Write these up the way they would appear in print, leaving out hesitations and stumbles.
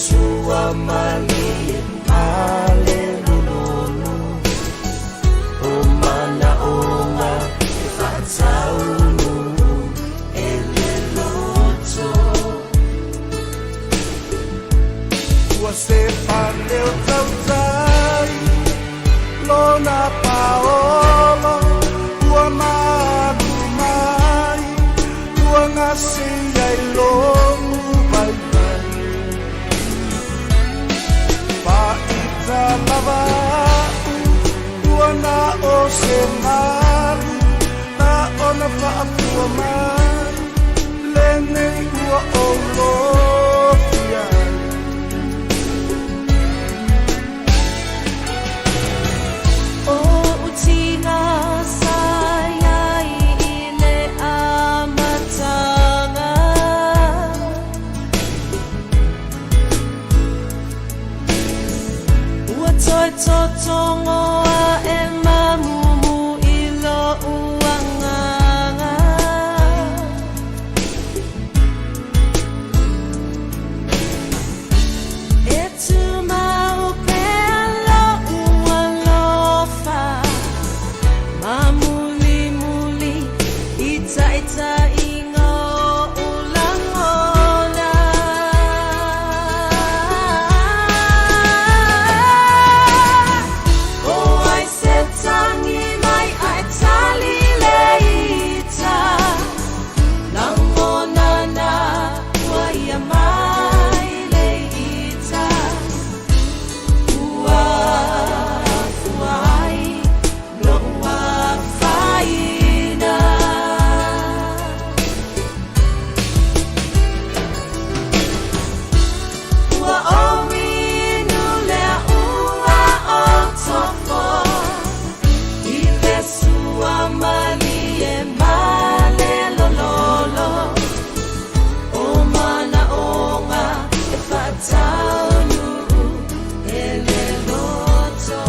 sua malie ma le lololo o manaʻoga e faataunuu e le loto. Ua se fale o tautai lona paolo ua malu mai ua gasia i logu vaivai faaita lava aʻu ua na o se malu na ona faafua mai lenei ua ou lofia ai. O utiga sa iai i le amataga. Ua toe totogo aʻe mamumu i loʻu agaga. E tumau pea loʻu alofa ma mulimuli i taʻitaʻiga o oʻu lagona. O ai se tagi mai ae tali le ita lagona na ua ia mai le ita ua afua ai loʻu afaina. Ua ou inu lea ua ou tofo i le sua malie ma le lololo o manaʻoga e faataunuu e le loto.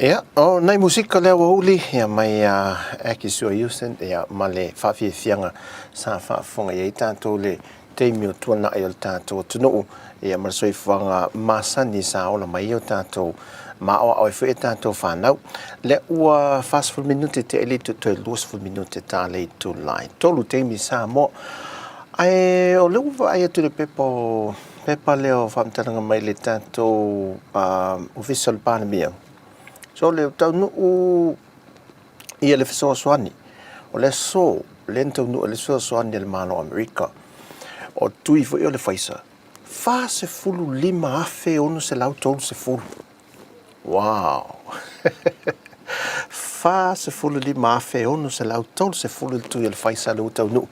Ia, o nai musika lea ua uli ia mai a Aki Sua Houston ia ma le faafiafiaga sa faafofoga i ai tatou le taimi o tuanai o le tatou atunuu ia ma le soifuaga masani sa ola mai ai o tatou ma aoao ai foi a tatou fanau. Lea ua 40 minute te le toe 20 minute ta le itula e 3 taimi Samoa. Ae o lea ua vaai atu i le pepa o pepa lea o faamatalaga mai le tatou Ofisa o le Palemia. So le taunuu ia le fesoasoani o le aso lea na taunuu ai le fesoasoani a le Malo o Amerika o tui foi o le Pfizer, 45,630. Wow! 45,630 le tui o le Pfizer lea ua taunuu.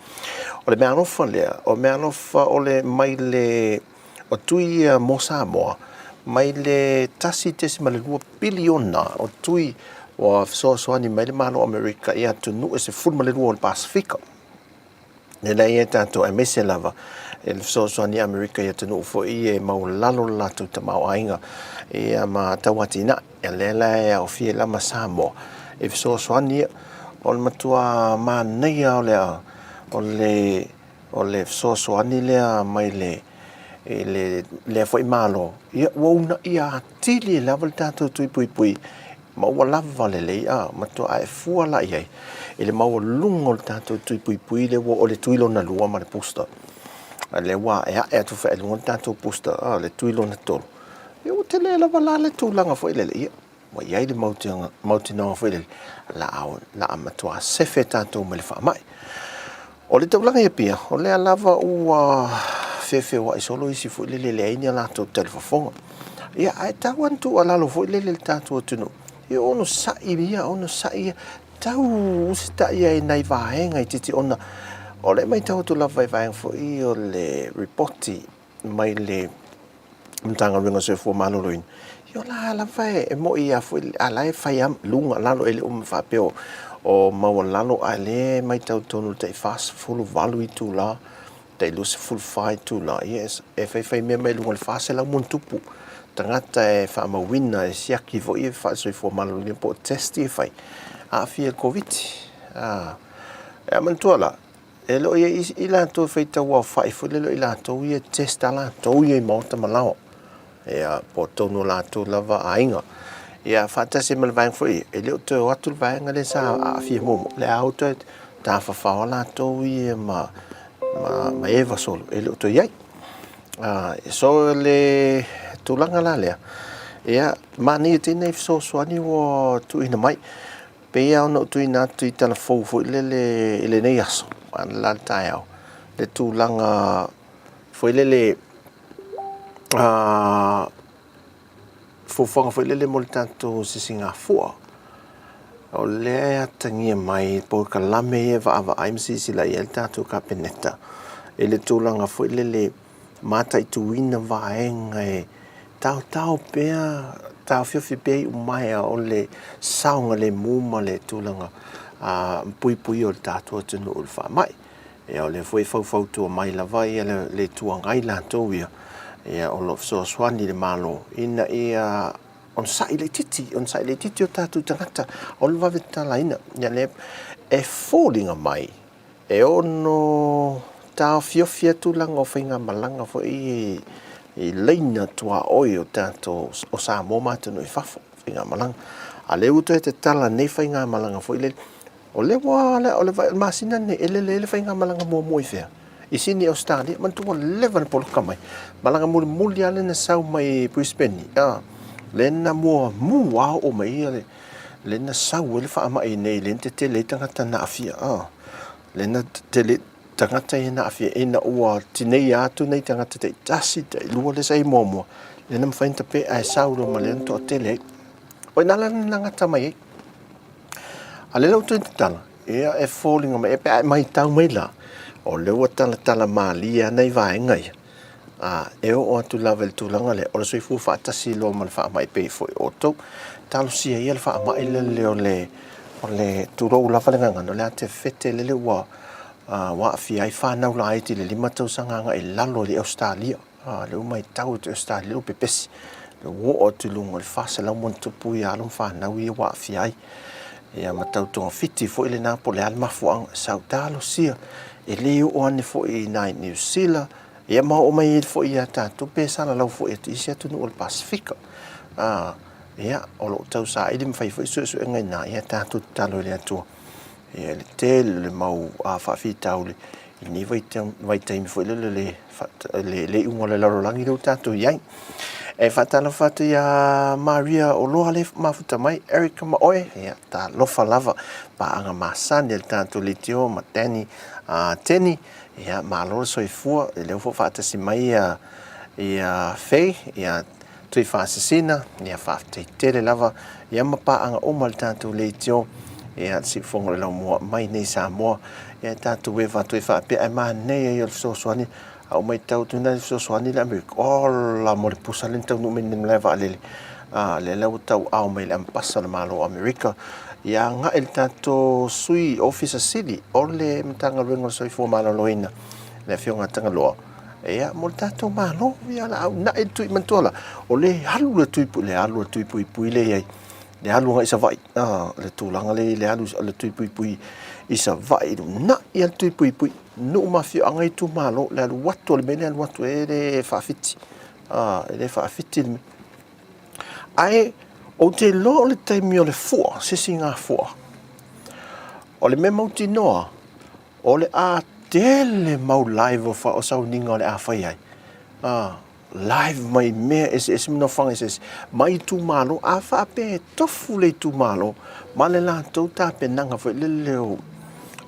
O le meaalofa lea, o meaalofa o le mai le o tui ia mo Samoa mai le 1.2 piliona o tui ua fesoasoani mai le Malo o Amerika i atunuu e 12 o le Pasefika. E leai e tatou aemaise lava i le fesoasoani a Amerika i atunuu foi e maualalo le latou tamaoaiga ia ma tauatiae. Ia lea la e aofia ai la ma Samoa i fesoasoani ia. O le matua manaia o le o le fesoasoani lea mai le i le lea foi Malo, ia ua uunaia atili ai lava le tatou tui puipui ma ua lava lelei a matua ae fua la i ai i le maualuga o le tatou tui puipui lea ua o le tui lona lua ma le booster. A lea ua aeae atu foi i luga le tatou booster, a le tui lona tolu. Ia ua tele lava la le tulaga foi lele, ia ua i ai le mautinoga foi lele, la a matua sefe tatou mai le faamai. O le taulaga i Apia, o lea lava ua feofeoai solo isi foi lele e leai ni a latou talifofoga. Ia, ae tau lava ina tuualalo foi lele i le tatou atunuu, ia onosai ia, onosai ia, tau usitai ai i nai vaega itiiti ona o lea e matau atu lava i vaega foi o le ripoti mai le Matagaluega o Soifua Maloloina, ia o la lava e moni lava foi, a la e fai lava luga lalo, e le o faapea o maualalo, a o lea e matau tonu i le tai 48 itula, tai 24 itula, ia e faifai mea mai luga o le 400 ma ono tupu tagata e faamauina, e siaki foi e faale-soifua maloloina po o test ia e fai, aafia i le Koviti. E manatua la, E le o i ai i latou e faitau aofai foi lele o i latou ia e test a latou ia i maota ma laoa, ia, po o totonu o latou lava aiga. Ia, faatasi ai ma le vaega foi ia, e le o toe o atu le vaega lea sa aafia muamua, o lea ua toe tafafao latou ia ma, ma, ma eva solo, e le o toe i ai. So, le tulaga la lea, ia, manaia tele nai fesoasoani ua tuuina mai. Pei lava ona ou tuuina atu i tala fou foi lele i lenei aso, la le taeao, le tulaga foi lele, fuafuaga foi lele mo le tatou sisigafua. O lea e atagia mai polokalame ia e vaavaai ma silasila i ai le tatou Kapeneta i le tulaga foi lele mataituina vaega e taotao pea, taofiofi pea iumaea o le saogalemu ma le tulaga puipuia o le tatou atunuu i le faamai. Ia o lea foi e faufautua mai lava ia le Itu Agai latou ia, ia o lo o fesoasoani i le Malo ina ia onosai laitiiti, onosai laitiiti o tatou tagata, aua le vave tatalaina. Ia lea e foliga mai E ono taofiofi atu tulaga o faigamalaga foi i laina tuaoi o tatou o Samoa ma atunuu i fafo, faigamalaga. A o lea ua toe tatala nei faigamalaga foi lele, o lea ua, o le masina lenei e lele ai le faigamalaga muamua i fea? I Sini, Ausetalia. Manatua ua leva ona poloka mai. Malaga mulimuli lava lea na sau mai Brisbane, lea na muamua lava oo mai ai lea na sau ai le faamai nei, lea na tetele ai tagata na aafia, lea na tetele tagata ia na aafia ina ua tineia atu nei tagata taitasi, tailua lea sa i ai muamua, lea na mafai ona tape ae sau loa ma lea na toatele ai. O i ina la na gata mai ai. A o lea la ua toe tatala, ia e foliga mai, pe a e matau mai la, o lea ua talatala malie lava nai vaega ia, A e oo atu lava i le tulaga lea, o le soifua faatasi loa ma le faamai pei foi o outou. Talosia ia le faamai lele o le, o le, tulou lava le gagana, o le a te fete lele ua, ua aafia ai fanau laiti i le 5 tausaga agai i lalo i Ausetalia. A, lea ua matau atu i Ausetalia lea ua pepesi. Le ua oo atu i luga o le 400 ma ona tupu ia alo ma fanau ia ua aafia ai. Ia ma tau togafiti foi lena po o le a le mafuaaga. Sa ou talosia e le oo ane foi i ina i Niu Sila, ia ma oo mai ai foi ia tatou pe salalau foi atu i isi atunuu o le Pasefika. A, ia, o lo o tausaili ma fai foi suesuega i ina, ia tatou tatalo i le Atua. Ia i le tele o le mau faafitauli i lenei vaitaimi foi lele le le iuga o le lalolagi lea ua tatou i ai. E faatalofa atu ia Maria Oloa le mafuta mai, Eric ma oe, ia talofa lava, paaga masani a le tatou leitio ma Danny Teni, ia malo le soifua, lea ua faatasi mai ia ia Faye, ia Tuifaasisina, ia faafetai tele lava ia ma paaga uma le tatou leitio, ia le siufofoga o le laumua mai nei Samoa, ia tatou eva atu ai faapea, ae manaia ia o le fesoasoani, a ou matau atu na le fesoasoani le Amerika, ola mo le pusa lea na taunuu mai nei i le malae vaalele, a lea la ua tauaao mai e le Ambasa o le Malo o Amerika, ia agai le tatou sui Ofisa Sili o le Matagaluega o le Soifua Maloloina, le Afioga a Tagaloa, Ia, mo le tatou Malo, ia o le a uunai le tui manatua la, o le alu le tui, le alu a le tui puipui lea e i ai, le alu agai i Savaii, a, le tulaga lea i le alu a le tui puipui i Savaii, le uunai a le tui puipui, nuu ma afioaga itumalo, le alu atu o le mea lea e alu atu e le faafiti, a, e le faafiti le mea. Ae ou te iloa o le taimi o le fua, sisigafua, o le mea mautinoa, O le a tele mau live o, o sauniga o le a fai ai. A, live mai mea eseese ma nofoaga eseese, mai itumalo, a faapea e tofu le itumalo ma le latou tapenaga foi lele o,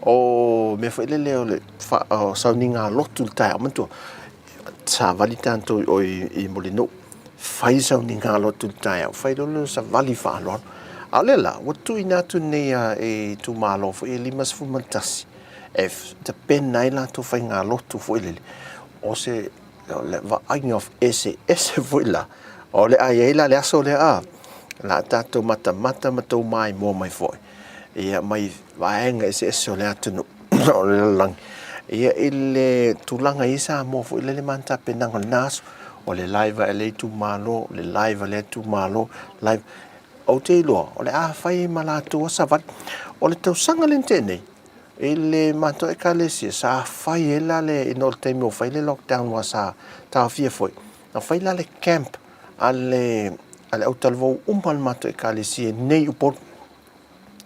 o mea foi lele o le fa, o sauniga lotu i le taeao. Manatua, savali tatou i o i Mulinuu, fai sauniga lotu i le taeao, fai loa lea o savali faaaloalo. A o lea la, ua tuuina atu nei i itumalo foi e 51 e tapena ai latou faigalotu foi lele, o se o le vaaiga eseese foi la, o le a i ai la le aso lea, a, o le a tatou matamata ma tou maimoa mai foi, ia mai vaega eseese o le atunuu o le lalolagi, ia i le tulaga i Samoa foi lele ma ana tapenaga o lena aso, o le live a lea itumalo, o le live a lea itumalo, live. Ou te iloa, o le a fai ai ma latou a savali. O le tausaga lea na tea nei, i le matou ekalesia, sa fai ai la le, ina o le taimi ua fai le lockdown aua sa taofia foi, na fai la le camp a le, a le autalavou uma a le matou ekalesia nei i Upolu.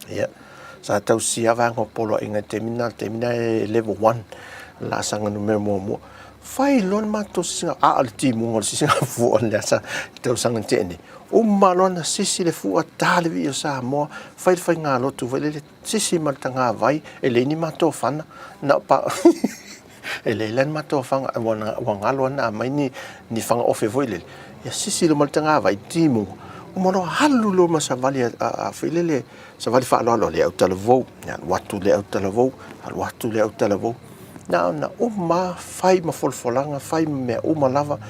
Ia, sa tausia vaega o poloaiga i le taimi lena, le taimi lena e level 1, laasaga numera muamua. Fai loa le matou sisiga, a o le timuga o le sisiga fua o le asa i tausaga na tea nei. Uma loa ona sisi le fua, ta le vii o Samoa, fai le faigalotu foi lele, sisi ma le tagavai, e leai ni matou fana, na o pa e leai la ni matou fana, ua, ua galo lava na aumai ni, ni fana ofe foi lele. Ia sisi loa ma le tagavai, timuga, uma loa alu loa ma savali a, a, a foi lele, savali faaaloalo a le autalavou, alu atu le autalavou, alu atu le autalavou. Na ona uma fai ma folafolaga, fai ma mea uma lava,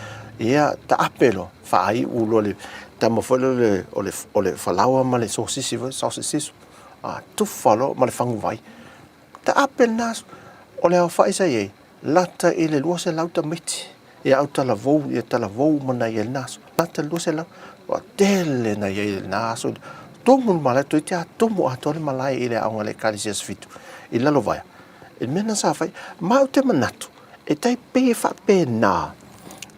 ia taape loa, faaiu loa le tama foi lele o le, o le falaoa ma le sosisi foi, sausage sizzle, a, tufa loa ma le faguvai. Taape lena aso. O le aofai sa i ai, lata i le 200 tamaiti ia autalavou, ia talavou uma na i ai i lena aso. Lata i le 200. Ua tele na i ai i lena aso. Tumu le malae, toeitiiti lava tumu atoa le malae i le aoga a le Ekalesia Aso Fitu i Lalovaea. I le mea lena sa fai, ma ou te manatu, e tai pei e faapena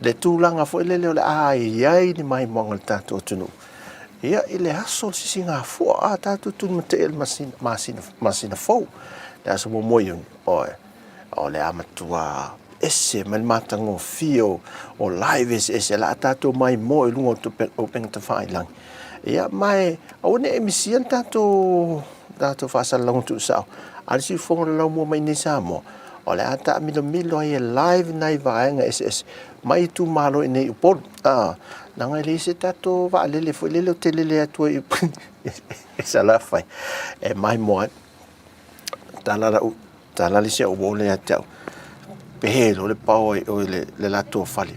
le tulaga foi lele o le a i ai ni maimoaga a le tatou atunuu. Ia, i le aso o le sisigafua, a tatou tulimatea i le masina, masina, masina fou, le aso muamua o Iuni, oe, o le a matua ese mai le matagofie o, o live eseese, o le a tatou maimoa i luga o upega tafailagi. Ia, ma e, aua ne i misia le tatou, tatou faasalalauga tuusao, a le siufofoga o le laumua mai nei Samoa, o le a taamilomilo ai e live nai vaega eseese mai itumalo i nei Upolu. A, leaga e leai se tatou vaalele foi lele ou te lele atu ai i Salafai e maimoa ai. Tala lau, tala le isi au uo lea ia te au, pe loa le paoa i o i le, le latou fale.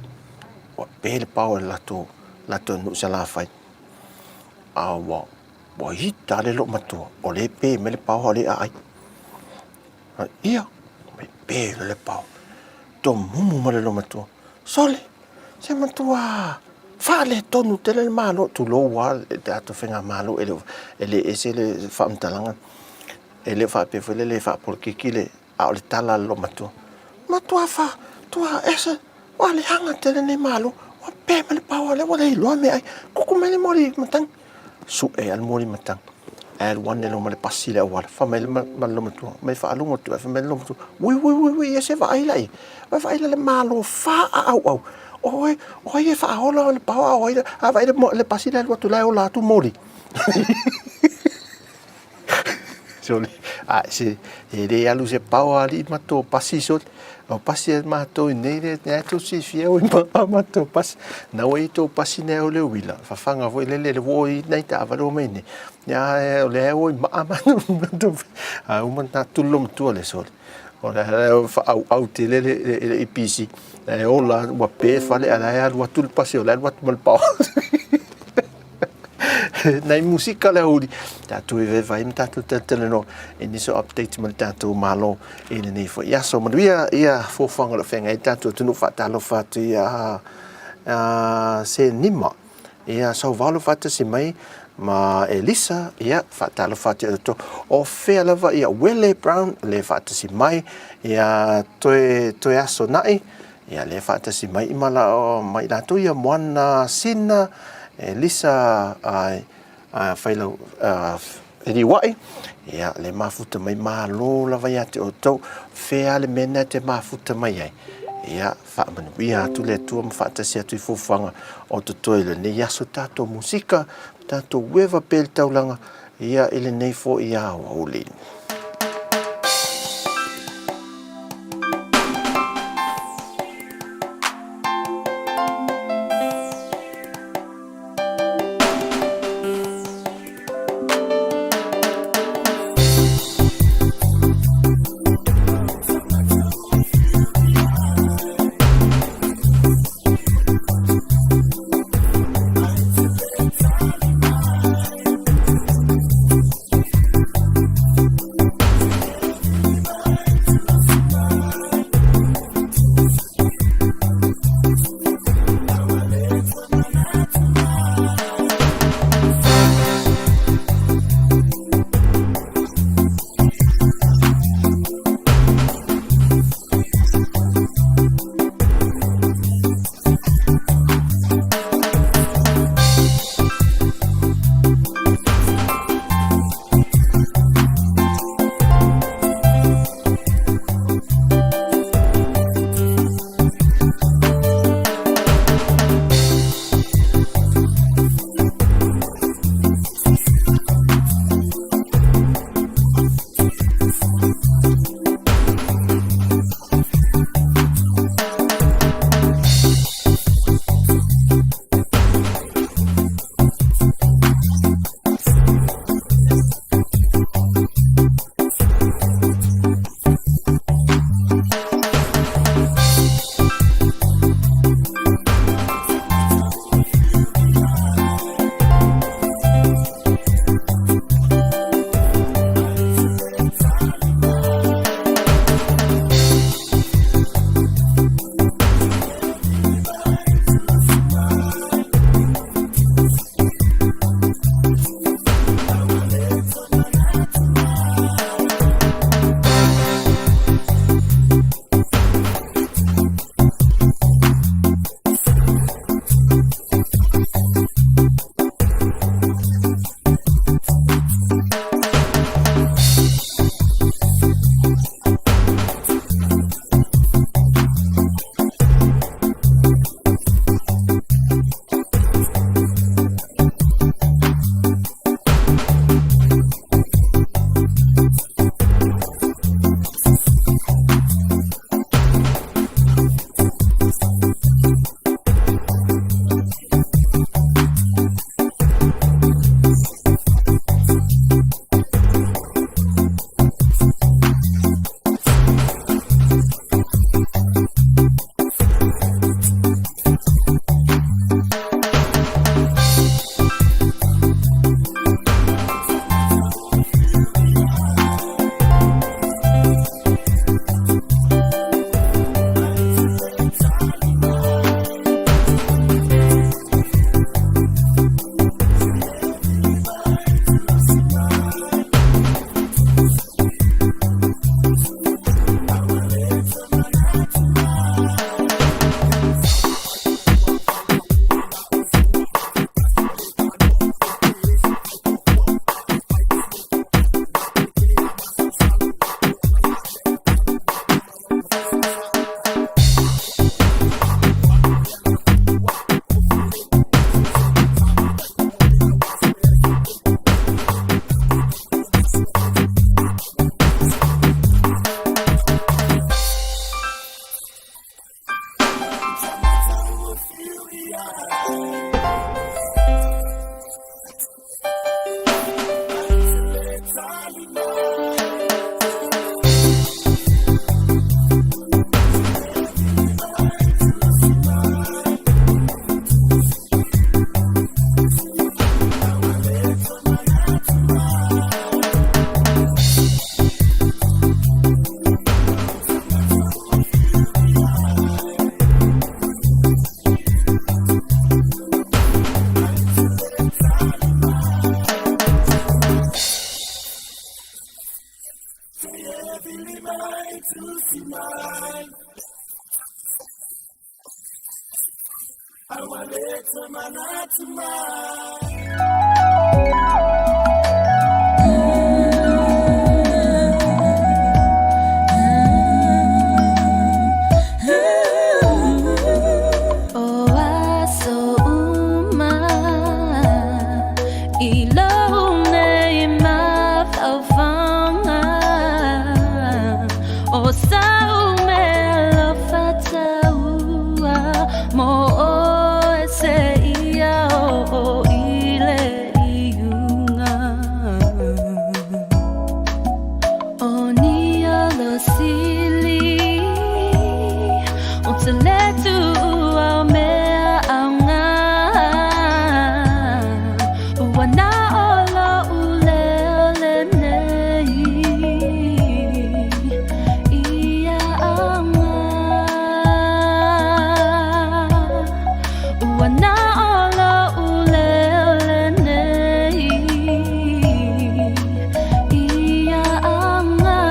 Ua pe le paoa i le latou, latou nuu i Salafai. A ua, ua ita lava le loomatua, o lea e pe mai le paoa o lea e aai. Ia, mai pe loa le paoa. Tomumu mai le loomatua, sole, se matua. Faaletonu tele le Malo, tulou lava le tatou faigamalo, e le e le ese le faamatalaga, e le o faapea foi lele e faapolokiki le, a o le tala a le loomatua, matua fa, tua ese, ua leaga tele lenei Malo, ua pe mai le power lea ua le iloa mea e ai, tutu mai le moli matagi. Sue lava le moli matagi, ae alu ane loa ma le pasi i le auala, fai mai le loomatua, mai faalogo atu ae fai mai le loomatua, ui ui ui ui, ia se vaai la i ai, Vai vaai la le Malo faaauau. O ai, o ai e faaola le paoa, o ai, a vaai le, le pasi le alu atu la e ola atu moli. Sole, a se, e le alu se paoa alii ma tō pasi sole. O pasi e mātou i nei le, nei tō silafia oi ma matou pasi. Na ua i tō pasi nei o le uila, whawhanga foi lele le wo i nei taavale o mai nei. Ia, o le oi maa matou. A uma nā tulu matua le sole. O le faaauau tele le EPC. E ola ua pe fale a la e alu atu le pasi o le alu atu ma le pao. Nai musika le huri. Tātou e vai ma tātou talanoa i nisi o updates ma le tātou Malo i lenei foi aso. Manuia ia fuafuaga o lo o feagai ai tātou atunuu faatalofa atu i a Senima. Ia Sauvalo faatasi mai ma Elisa, ia faatalofa atu ia outou. O fea lava ia Wele Brown le faatasi mai, ia toe, toe aso na'i, ia le faatasi mai i mala o mai latou ia Moana Sina, Elisa a, a Failau, a, Riwai, ia le mafuta mai malo lava ia te outou, fea le mea na te mafuta mai ai. Ia, faamanuia atu le Atua ma faatasi atu i fuafuaga o totoe i lenei aso tatou musika, tatou ueva pea i le taulaga, ia i lenei foi aoauli. O aso uma i lou nei mafaufauga, o sau meaalofa taua mo oe seia oo i le iuga. O ni olo sili o te lē tuua o mea aoga, ua na o lo'u leo lenei ia aoga. Ua na o lo'u leo lenei ia aoga.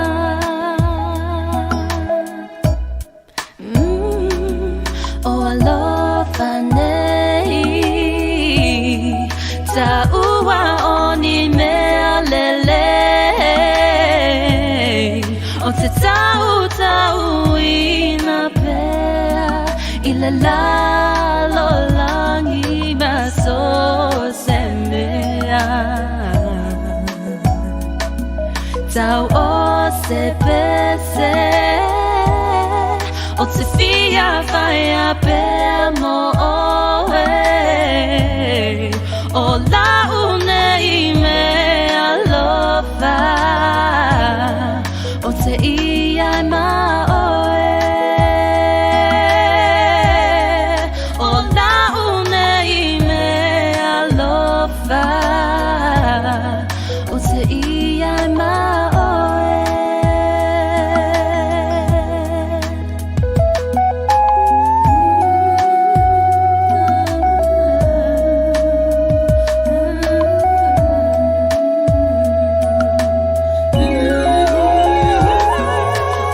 O alofa nei taua o ni mea lelei, o te tautauina pea i le lalolagi ma so o se mea. Tau o se pese o te fia whaia pea mo oe, o lau nei mea alofa o te ia e ma oe. O lau nei mea alofa o te ia e ma oe.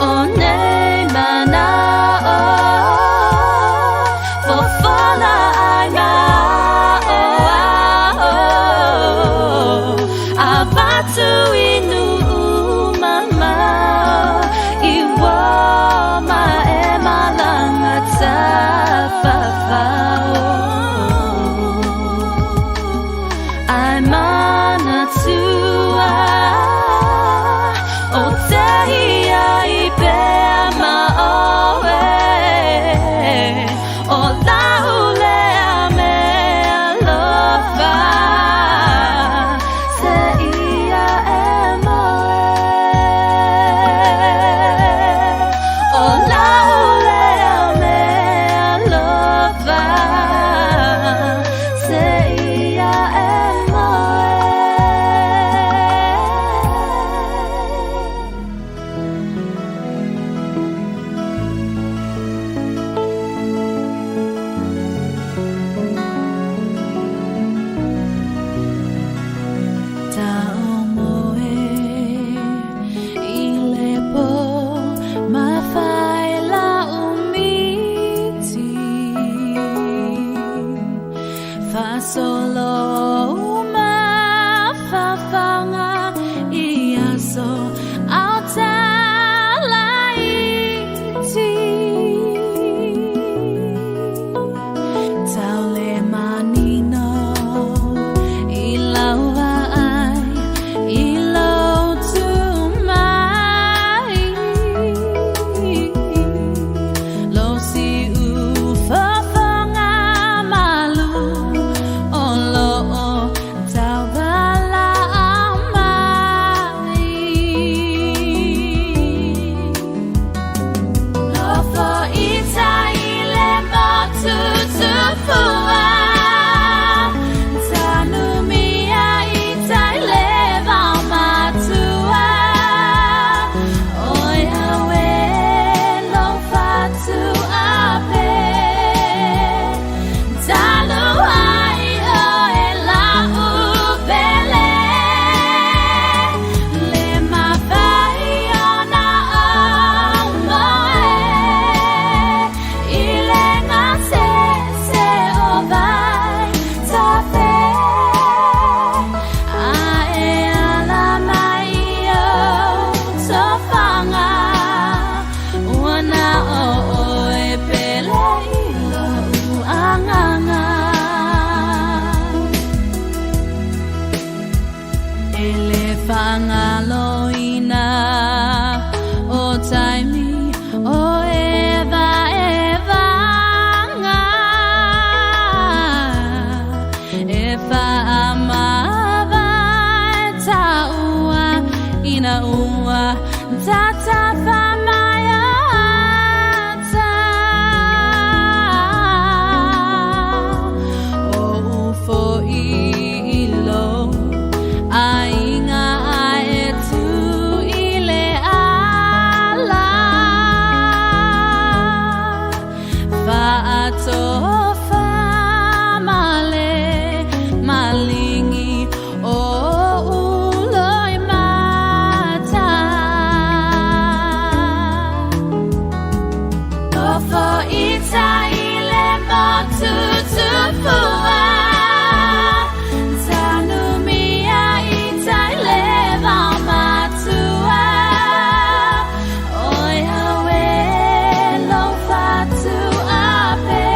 O nei mana'o fofola ai ma o ao, avatu i nuu mamao i ua ma e malanga tafafao. Ai manatua o te ia i pea ma oe, o lau lea mea alofa se ia e moe. O lau lea mea alofa se ia e moe. Tao moe i le po mawhai la umiti, Whasolo mawhawhanga i aso au talaiti. Tau le manino i laua ai i lou tumai, Lo siufofoga Tofa ma le maligi o Uloimata. Nofo ita i le motu tupua, Tanumia i tai le vaumatua. Oi awe lo fatu ape.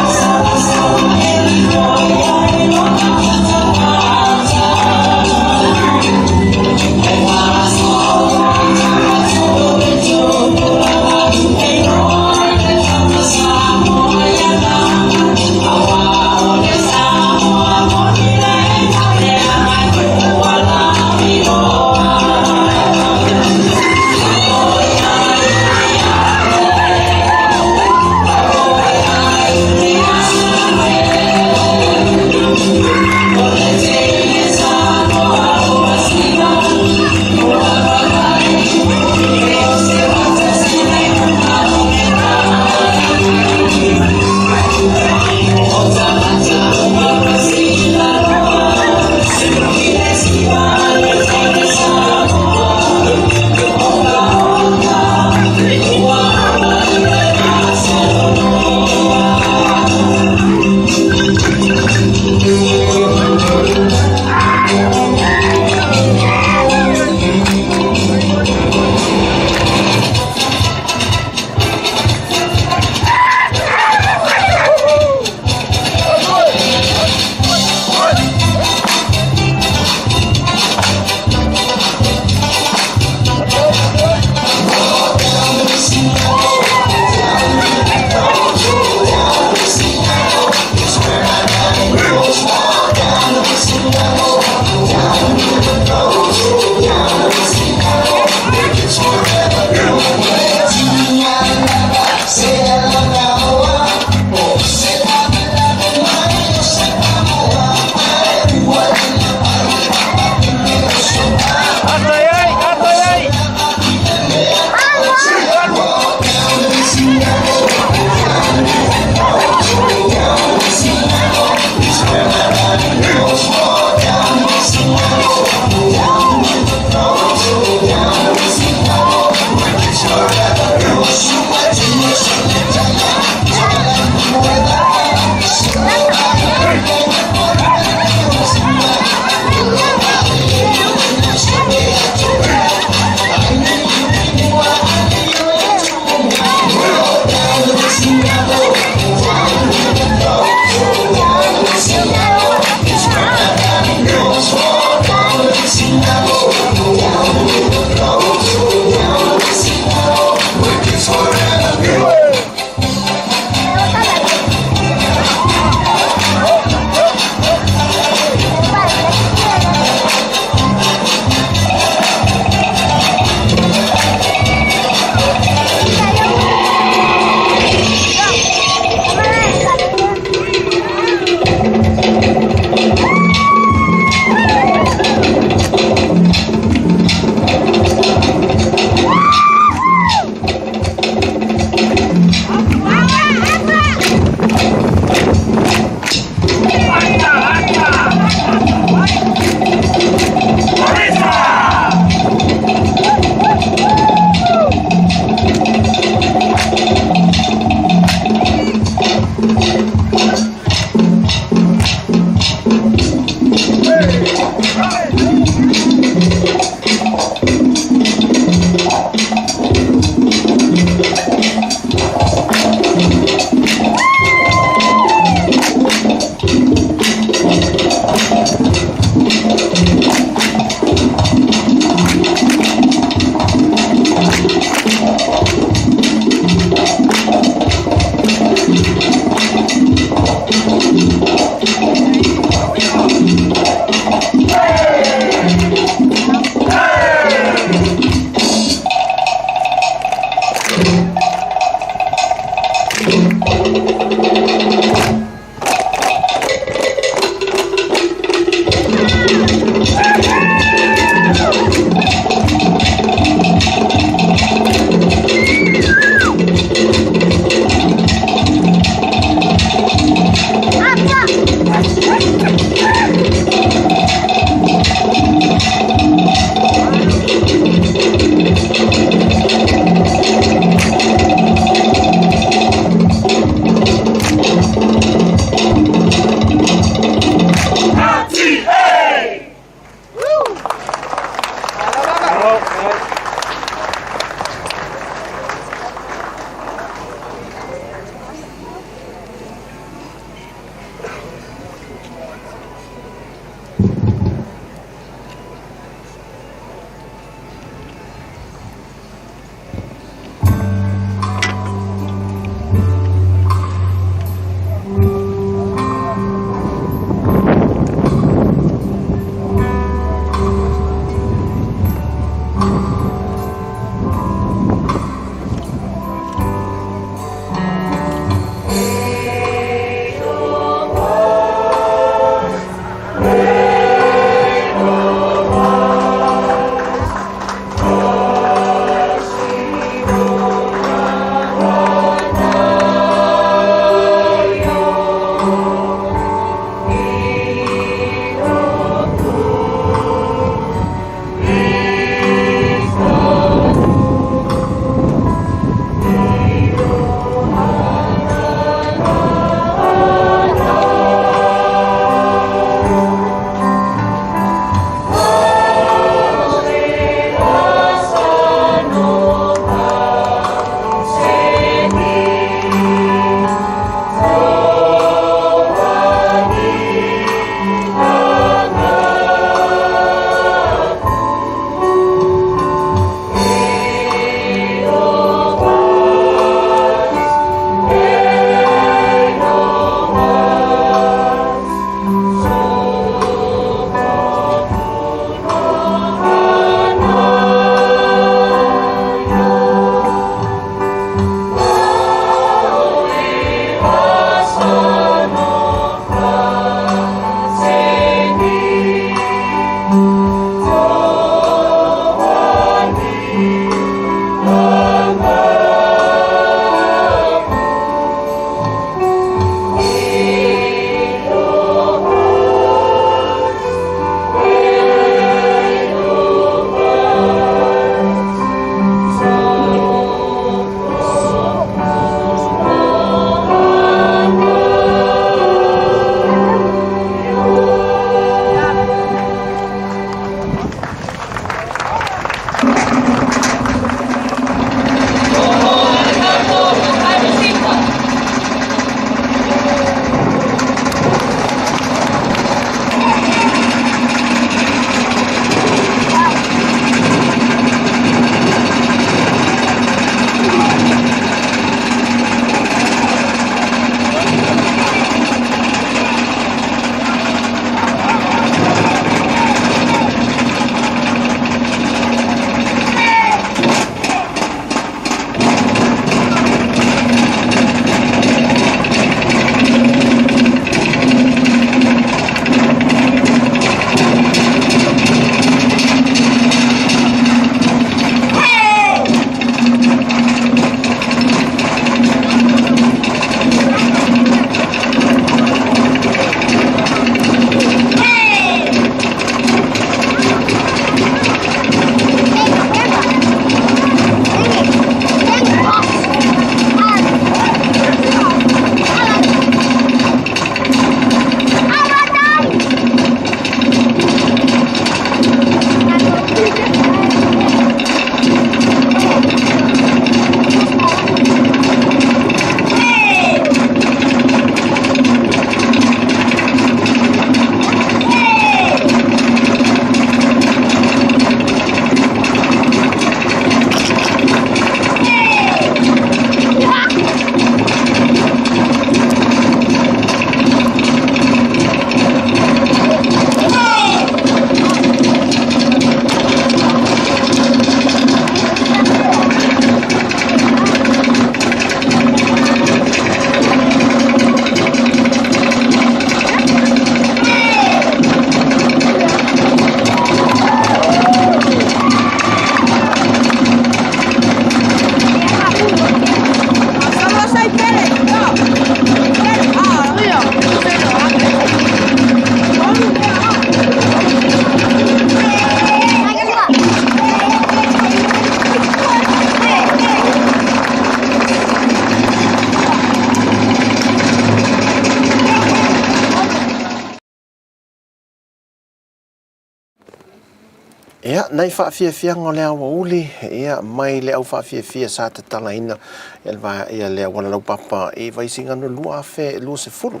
Ia, nai faafiafiaga o le aoauli, ia, mai le au faafiafia sa tatalaina ia le vae, ia le auala laupapa i Vaisigano 2020.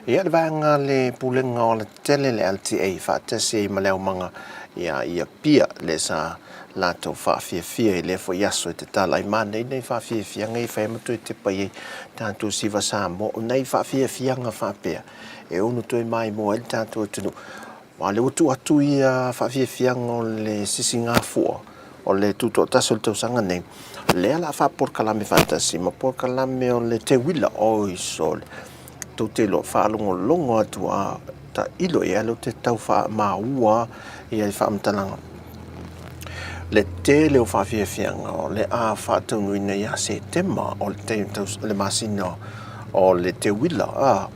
Ia, le vaega a le Pulega o Alatetele, le LTA, faatasi ai ma le aumaga ia i Apia, lea sa latou faafiafia i lea foi aso e tatala ai. Manaia nai faafiafiaga ia e fai ai ma toe tepa i ai tatou siva Samoa. O nai faafiafiaga faapea e ono toe maimoa ai le tatou atunuu. Aua o lea ua tuu atu ia faafiafiaga o le sisigafua o le tutoatasi o le tausaga nei, lea o le a faapolokalame faatasi ma polokalame o le teuila. Oi sole, tou te iloa, faalogologo atu a tailo i ai, lea ou te tau faamaua ia i faamatalaga. Le tele o faafiafiaga o le a faataunuuina ia Setema o le masina o le teuila. A.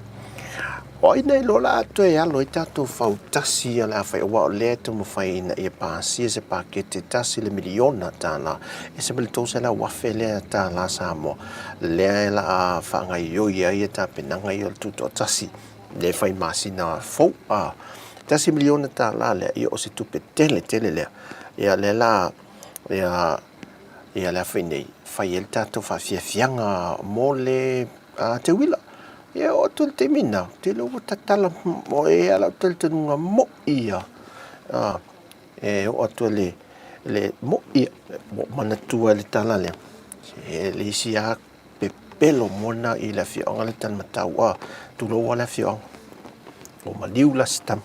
O ai nei loa la a toe alo ai tatou fautasi ia le a fai aua o lea e taumafai ina ia pasia se paketi e $1 miliona, ese ma le 300,000 lea tala Samoa, lea e la a faagaioi ai ia tapenaga ia o le tutoatasi lea e fai masina fou. A $1 miliona lea, ia o se tupe tele tele lea, ia lea la ia ia le a fai nei fai ai le tatou faafiafiaga mo le teuila. Ia oo atu i le taimi lena, ou te iloa ua tatala, e i ai lava lau talitonuga mo'i ia, e oo atu i le mo'i ia, ua ou manatua le tala lea, e le isi lava pepelo moa lena i le afioaga lea i Talimatau, tulou lava le afioaga, ua maliu la si tama.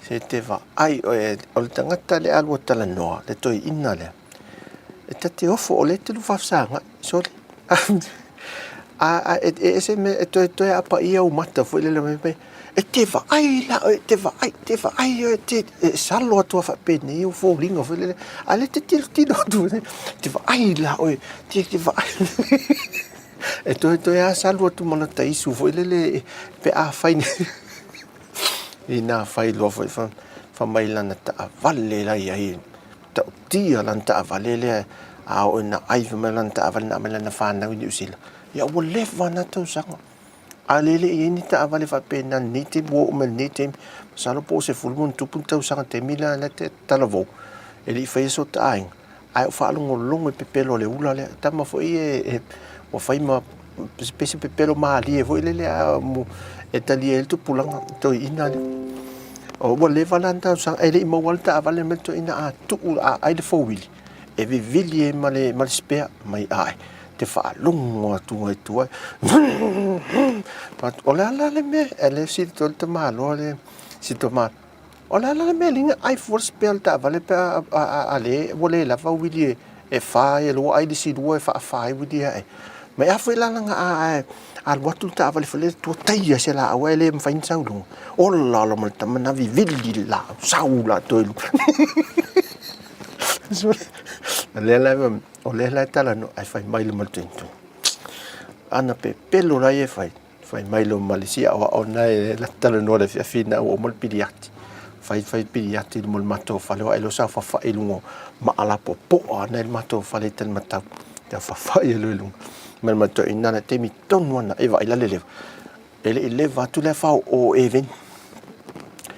Se te vaai oe, o le tagata lea a lua talanoa, le toeaina lea, e ta te ofo, o lea e te lua faafesagai, sole. A e ese mea e toe toe apaia ou mata foi lele mai mai e te vaai la e te vaai te vaai e te e salo atu a faapenei ou foliga foi lele a lea te tilotilo atu te vaai la oe te te vaai e toe toe a salu atu ma lata isu foi lele pe a fai ina fai loa foi fa mai lana taavale la i ai Ta'utia lana taavale lea a oo ina ai fai mai lana taavale na aumai lana fanau i Niu Sila, ia ua leva na tausaga. A le le i ai ni taavale faapena i lenei taimi, ua oo mai i lenei taimi, masalo po o 10 ma ona tupu ni tausaga i le taimi lea la e talavou, e le i faia so ta aiga, ae ou faalogologo i pepelo a le ula lea. Tama foi e ua fai ma pei se pepelo malie foi lele a e talia ai le tupulaga toeaina lea. Ua leva la na talosaga, e le i maua le taavale mai le toeaina a tuu a ai le fouili e vivili ai ma le ma le spare mai ae te faalogo atu ai tua. O le a la le mea e le sili to le tamaloa le si tama. O le a la le mea liga ai fua le spare o le taavale pe a le ua le lava uili e fa ai e lua ai le isi lua e faafa ai uili ae. Mai a foi la lana a ae alu atu le taavale foi lele tua taia se laau ae le mafai ona sau i luga. Ola ola ma le tama na vivili le laau sau latou i luga. O lea la o lea la e talanoa ae fai mai le matou ana pepelo la e fai. Fai mai lo ma le isi aoao na e talanoa le afiafi na ua uma le piliati. Fai fai piliati mo le matou fale o ae sa faafai i luga o maalapopoa na i le matou fale i Talimatau. Ia faafai e lo i luga. Ma le matou ina le taimi tonu ana e vaai la le leva. E le i leva atu le fao o Eveni.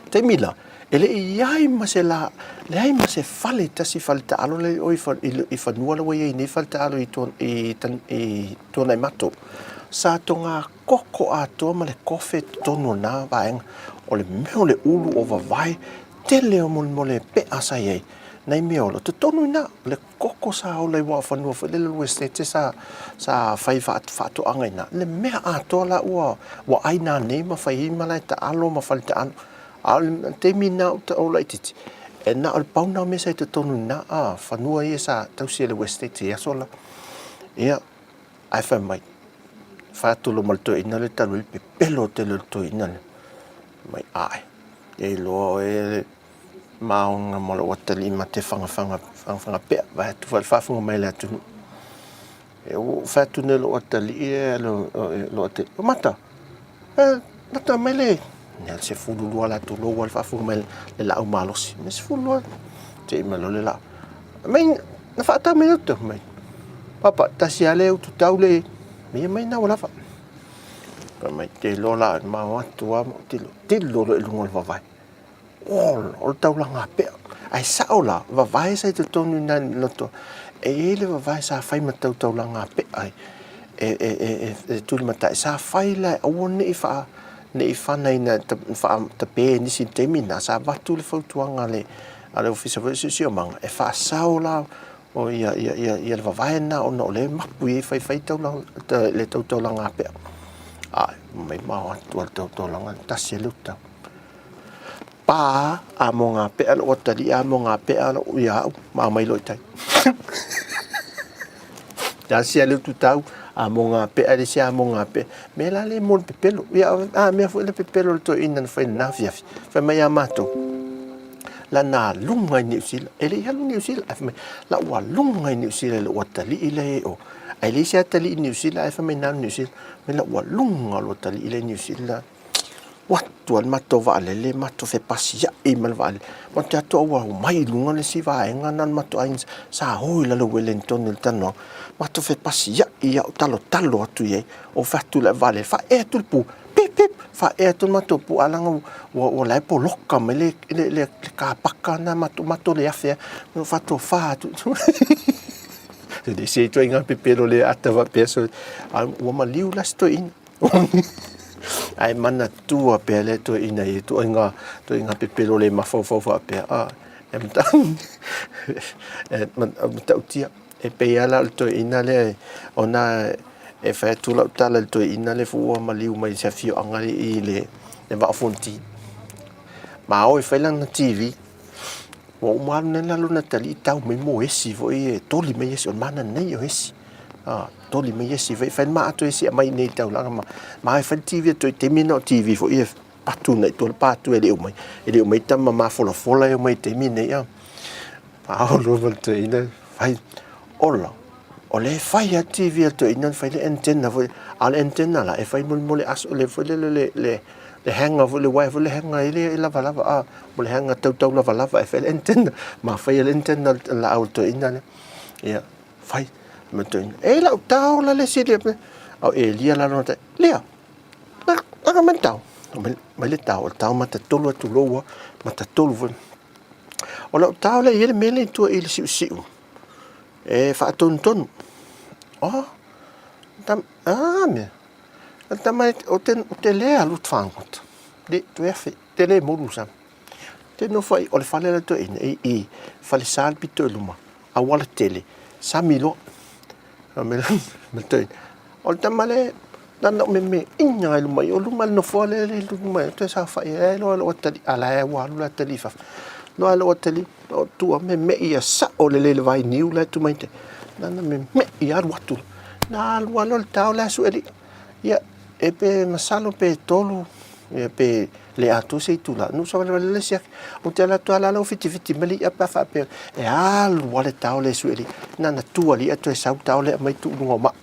Taimi la, e le i ai ma se la, leai ma se fale tasi fale taalo le o i fanua la ua i ai nei fale taalo i i i Tuanaimato. Sa toga koko atoa ma le kofe totonu o na vaega. O le mea o le ulu o vavae, tele o molemole pea sa i ai. Nai mea ola, totonu i na, le koko sa ola i waa fanua foi lele lua estate sa sa fai faatoaga i na. Le mea atoa la ua ua ai na nei ma fai ai malae taalo ma fale taalo. A o le taimi na o laitiiti, e na o le pau na o mea sa i totonu i na a fanua ia sa tausi e le Westate i aso la. Ia, ae fai mai, fai atu loa ma le toeaina lea talu ai le pepelo tele o le toeaina lea. Mai, ae, e iloa oe maoga ma lou atalii ma te fagafaga, fagafaga pea, vae atu foi le faafofoga mai a le atunuu. E ua ou fai atu nei lou atalii e lou atalii, o Mata, e, lata mai le, nea le 12 la tulou le faafofoga mai le laau malosi, me 12, te i mai loa le laau. Mai, na faatau mai utu, mai, papa, tasi a le utu tau le, mai mai na ua lava. Mai, te iloa la, mao atu a, tilo, tilo loa i luga o le vavae. Olo, o le taulaga pea. Ae sao la, vavae sa i totonu i nai loto, e i ai le vavae sa fai ma tau taulaga pea ai, e, e, e, e, e tulimatai, sa fai la e aua ne i faa, ne i fanaina, faatape e nisi i le taimi lena, sa avatu le fautuaga a le, a le Ofisa foi o le Siosiomaga, e faasao la o ia, ia, ia, ia le vavae lena ona o lea e mapu i ai faifai taulaga, le tau taulaga pea. Ae, mai mao atu a le tau taulaga, tasi e le utau. Pa a mo ngā pea lou atalii a mo ngā pea lou ia au ma mai loa i tai. Tasi a le utu tau a mo ngā pea le isi a mo ngā pea. Me la le mo le pepelo. Ia a mea foi le pepelo le toeaina na fai lena afiafi. Fai mai ia matou, la na aluga i Niu Sila. E le i alu i Niu Sila. Ae fai mai, la ua aluga i Niu Sila i lou atalii lea e o. Ae leai se atalii i Niu Sila ae fai mai na alu i Niu Sila. Fai mai la ua aluga lou atalii lea i Niu Sila. Ua atu a le matou vaalele matou fepasia'i ma le vaalele matou te atu a ua omai i luga le isi vaega na o le matou aiga sa o i lalo i Uelintone i le talanoaga matou fepasia'i a o talotalo atu i ai o fai atu i le vaalele faaee atu le pu pip pip faaee atu le matou pu ae leaga ua ua la e poloka mai le le le kapaka na matou matou le afe ai faatofa atu e le isi ituaiga pepelo le ata faapea so a ua maliu la si toeaina. Ae manatua pea le toeaina i ituaiga ituaiga pepelo le mafaufau faapea, a e e matautia. E pei lava la o le toeaina lea ona e fai atu lau tala i le toeaina lea foi ua maliu mai i se afioaga lea i le Vaa o Fonoti. Ma o e fai lana TV. Ua uma alu nei la lona atalii tau mai mo esi foi e toli mai esi, o le mananaia o esi. Toli mai esi foi, fai le maato esi e aumai i inei i le taulaga ma, ma e fai le TV atu i taimi na o TV foi e patu na i tua le patu e le i omai, e le i omai tama mafolafola e omai i taimi nei a. A o loa ma le toeaina, fai, ola, o lea e fai lava le TV a le toeaina, fai le antenna foi, a o le antenna la, e fai mo le, mo le aso, le foi lele le, le, le hanger foi, le wire foi le hanger e le lavalava, a, mo le hanger tautau lavalava e fai le antenna, ma fai e le antenna le laau a le toeaina lea. Ia, fai, ma le toeaina, e lau tao la le isi le, a o Elia la lona tai, Lea, laka mai le tao, mai le tao, o le tao matatolu atu loua, matatolu foi. O lau tao lea e i ai le mea lea i tua i le siusiu, e faatonutonu. Oh, tam, a mea, o tama o te, o te le alu te fagota, le toe afe, te le molu sa. Te nofo ai, o le fale la toe ina, i, i, fale sa le pito i luma, auala tele, sami loa. Ma toe, o le tama le, na o meme ina i luma i o luma le nofoa le le luma i toe saofai ai loa lou atalii, a la e ua alu le atalii i fafo. Loa lou atalii, o tua meme'i ia sao lelei le vainiu la e tu mai te. Nana meme'i alu atu. Na alu alu le tao le asu eli. Ia, e pe masalo pe tolu, ia pe le atoa se itula. Nu savalivali le isi ake. Ou te alu atu lava la ua fitifiti mai le i'a pe a faapea e alu lava le tao le asu eli. Nana tu a le i'a toe sau tao le aumai tuu i luga o maa.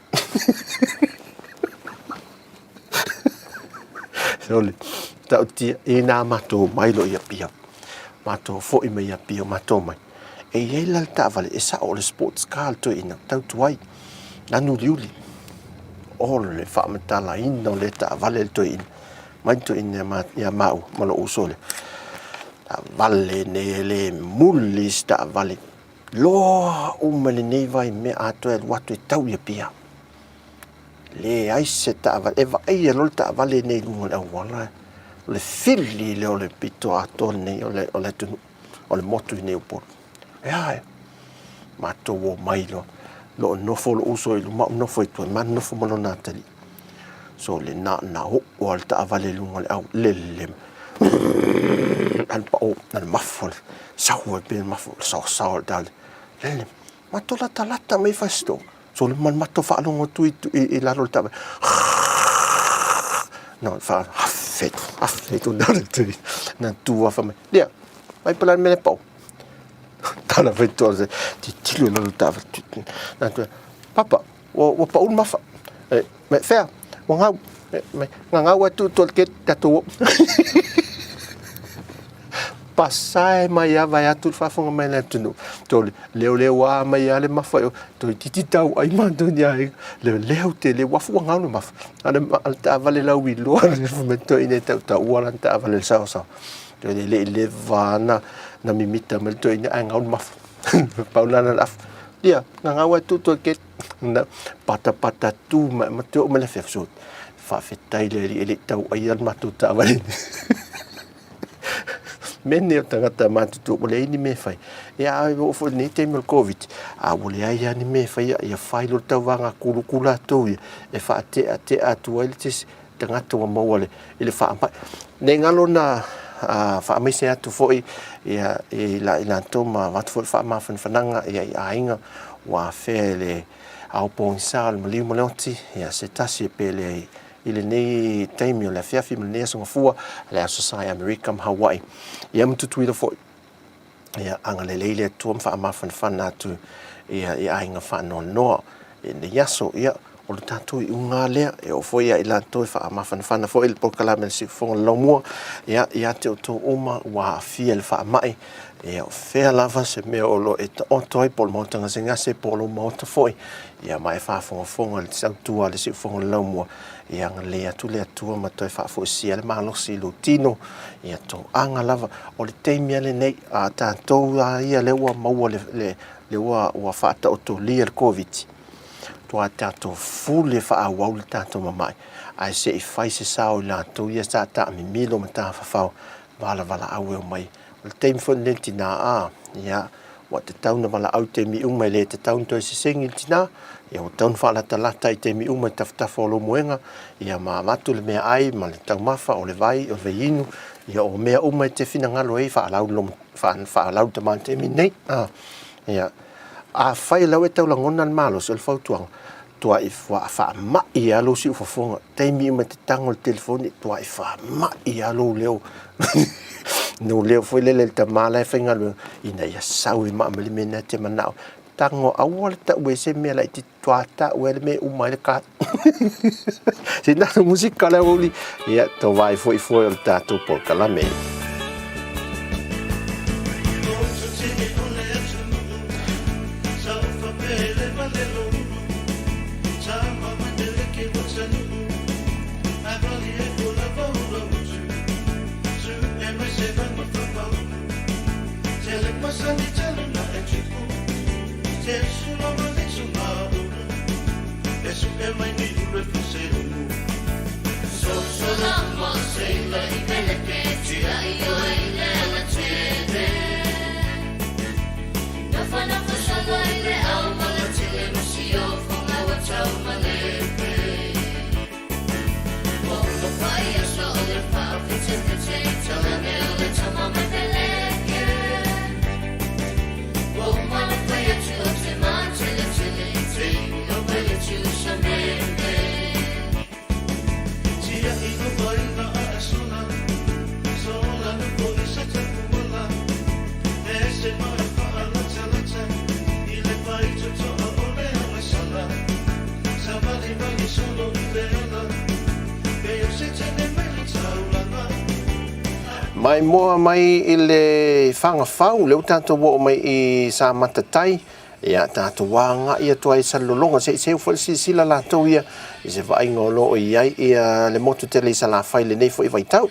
Sole, ta'utia, inā matou omai loa i Apia, matou fo'i mai i Apia, matou omai, e i ai la le taavale e sa'o o le sports car le toeaina, tau tuai, lanu uliuli. O le faamatalaina o lea taavale le toeaina, mai le toeaina ia maua ma lo'u uso lea, taavale nei e le muli se taavale, loa uma i lenei vaimea a toe alu atu e tau i Apia. Leai se taavale, e vaaia loa le taavale lenei i luga o le auala, o le fili lea o le pito atoa lenei o le, o le atunuu, o le motu i nei o Upolu. E a e, matou omai loa, loo nofo lou uso i luma, au nofo i tua, ma nofo ma lona atalii. So le na na oo lava le taavale i luga o le au, lele, alu pao, alu mafu, sau ai pei mafu, le saosaoa o le taavale, lele, matou latalata mai i Fasitoo, So le matou faalogo atu i, i, i lalo o le taavale. No, fa afe, afe tu na tu. Na tu afa mai. Lia, mai pala mele pau. Tala fai tu se ti tilo lalo taavale. Na tu. Papa, ua ua pau le mafa. E, me fea, ua ngau. Me, me ngangau atu tu ke tatou. Pasae mai a vae atu le faafofoga mai le atunuu. Tole, leoleoa mai a le mafa i o, toeitiiti tau ai matou ni aiga. Leoleo tele, ua afu ua gau le mafa. A le, a le taavale lauiloa le fai mai toeaina e tautaua lana taavale i le saosaoa. Toe le i leva na na mimita mai le toeaina ae gau le mafa. Pau lana le afa. Ia, na gau ai tu toe ke na patapata tu ma ma te oo mai le afiafi so faafetai le Alii e le i tau aia le matou taavale. Mea nei o tagata matutua ua leai ni mea e fai. Ia a oo foi i lenei taimi o le Koviti, a ua leai lava ni mea e faia, ia fai loa le tauvaga kuluku latou ia e faateatea atu ai le tasi tagata ua maua i le faamai. Ne i galo na faamaise atu foi ia i latou ma avatu foi le faamafanafanaga ia i aiga ua afea i le ao pogisa o le maliu ma le oti, ia se tasi e pele i lenei taimi o le afiafi ma lenei aso gafua, le Aso Sa i Amerika ma Hawaii. Ia ma Tutuila foi. Ia agalelei le Atua ma faamafanafana atu ia i aiga faanoanoa i lenei aso. Ia, o le tatou iuga lea, e oo foi ia i latou e faamafanafana foi le polokalame a le Siufofoga o le Laumua, ia, ia te outou uma ua aafia i le faamai, ia, o fea lava se mea o lo o e taoto ai, po o le maota gasegase, po o lou maota foi, ia, ma e faafogafoga i le sautua a le Siufofoga o le Laumua, Ia agalelei atu le Atua ma toe faafoisia le malosi i lou tino, ia toaga lava. O le taimi lava lenei, a tatou lava ia lea ua maua le, le, lea ua, ua faataotolia le Koviti, matua tatou fule faaauau le tatou mamae, ae se i fai se sao i latou ia sa taamimilo ma tafafao valavalaau e omai. O le taimi foi lenei le tina, a, ia, ua tatau ona valaau i taimi uma, e le tatau ona toe sesegi le tina, ia ua tatau ona faalatalata i taimi uma i tafatafa o lou moega, ia ma avatu le meaai ma le taumafa, o le vai, o le vaiinu, ia o mea uma e te finagalo ai, faalau le faalau le tama i le taimi lenei. A, ia, afai o la ua e tau lagona le malosi, o le fautuaga, tuai faamai lava lou siufofoga, taimi uma e te tago i le telefoni, tuai faamai lava lou leo, lou leo foi lele i le tama la e faigaluega, ina ia sau e maa mai le mea lena e te manao. Tago, aua le tau e se mea laitiiti, toa tau e le mea e uma ai le card. Sina musika le aoauli, ia, to vaai foi foi o le tatou polokalame. Maimoa mai i le Fagafau, lea ua tatou oo mai i Samatatai, ia tatou agai atu ai i Salelologa, se i seu foi le silasila latou ia i se vaaiga o lo o i ai ia le motu tele i Salafai i lenei foi vaitau.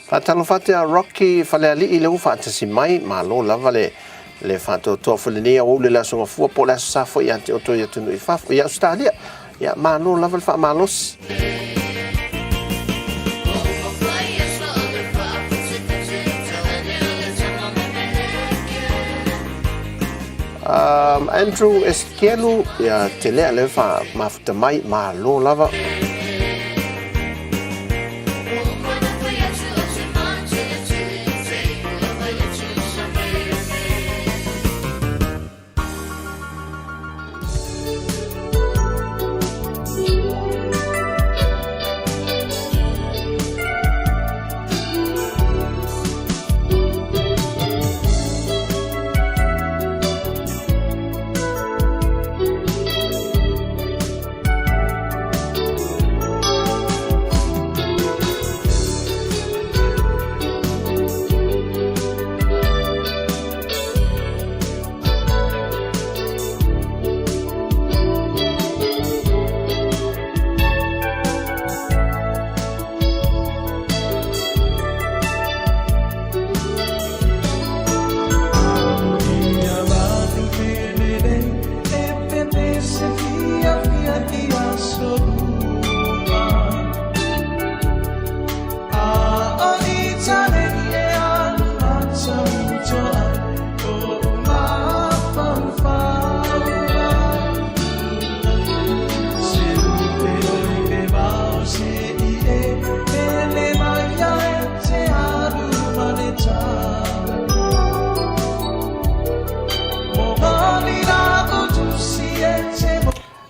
Faatalofa atu ia Rocky Falealii lea ua faatasi mai, malo lava le le faatoatoa foi lenei aoauli o le Aso Gafua po o le Aso Sa foi ia te outou i atunuu i fafo, i Ausetalia. Ia, malo lava le faamalosi. Um, Andrew Eskielu, ia te lea le fa mafuta mai, malo lava.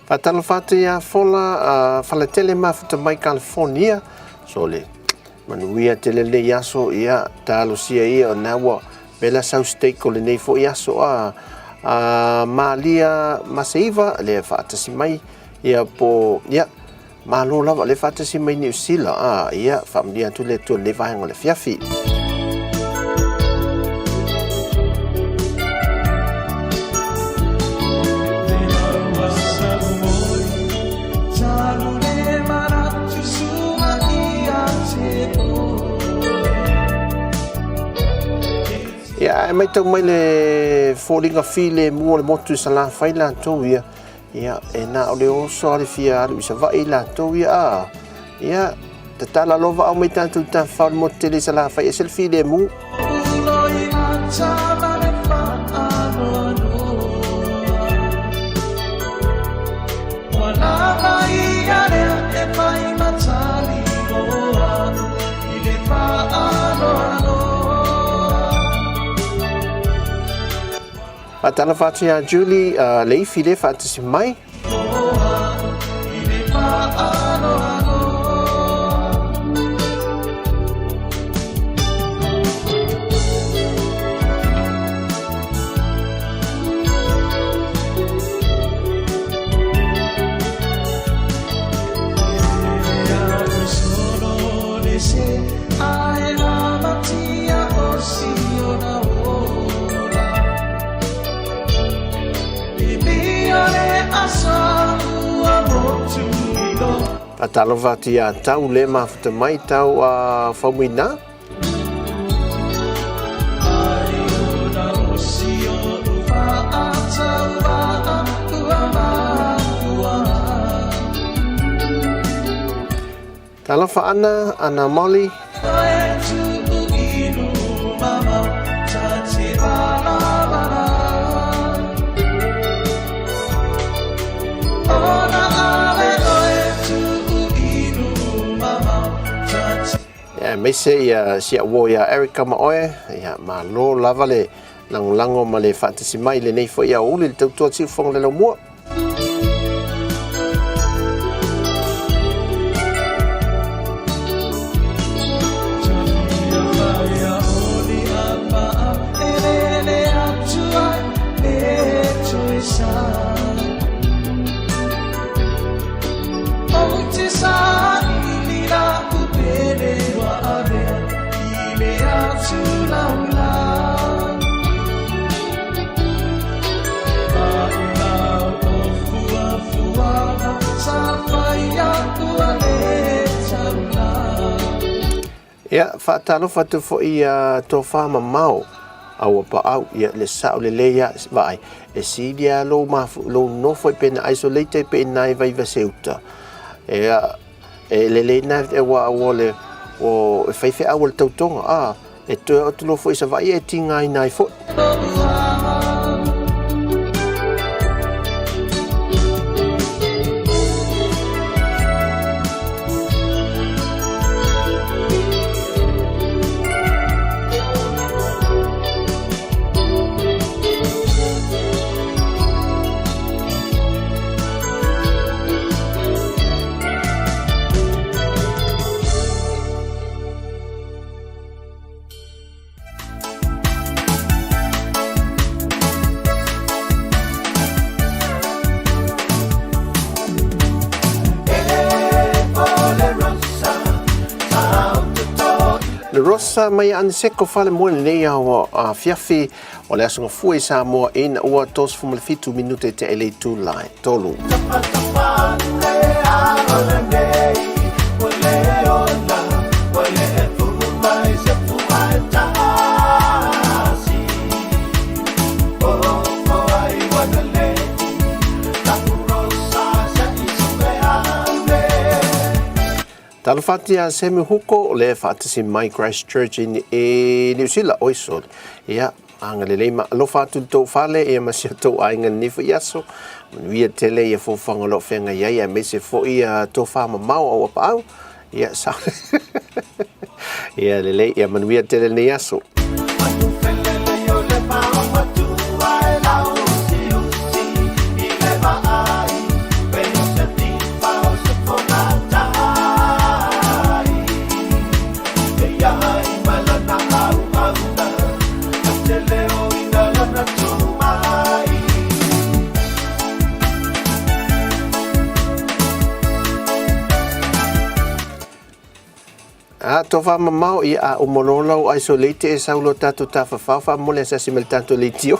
Faatalofa atu iā Fola Faletele mafuta mai California. Sole, manuia tele lenei aso, ia, talosia ia o na ua vela sau steak o lenei foi aso a Malia Maseiva lea faatasi mai ia po ia Malo lava le faatasi mai Niu Sila a ia faamanuia atu le Atua i lenei vaega o le afiafi. Ia, e maitau mai le foliga filemu o le motu i Salafai latou ia, Ia, e na o le oso a le fia alu i Savaii latou ia, a. Ia, tatala loa vaao mai tatou i Tafao i le motu tele i Salafai, ese le filemu. Faatalofa atu ia Julie Leifi le faatasi mai. Faatalofa atu ia Tau le mafuta mai tau a Faumuina. Talofa Ana, Ana Molly. Aemaise ia si au uo ia Erica ma oe, ia malo lava le lagolago ma le faatasi mai i lenei foi aoauli i le tautua siufofoga le laumua. Ia, faatalofa atu foi ia tofa mamao a ua paau ia le sao lelei ia vaai e sili a lou mafu lou nofo i pena isolate pe ina i vai se uta e E lelei na e ua ua le o e fai feau o le tautoga a e toe o atu loa foi i Savaii e tigaina ai foi. Le Rosa mai Aniseko fale moe lenei ao afiafi o le aso gafua i Samoa ina ua 37 minute te ele itula e tolu. Talofa atu ia Semi Huko le faatasi mai Christchurch i Niu Sila oi sole. Ia, agalelei ma alofa atu i le tou fale ia ma si o tou aiga lenei foi aso. Manuia tele ia fofoga o lo o feagai ai aemaise foi ia tofa mamao au apaau. Ia, sa. Ia, lelei, ia manuia tele lenei aso. A tofa mamao, ia a uma loa lau isolate e sau loa tatou tafafao faamolemole asiasi mai i le tatou leitio.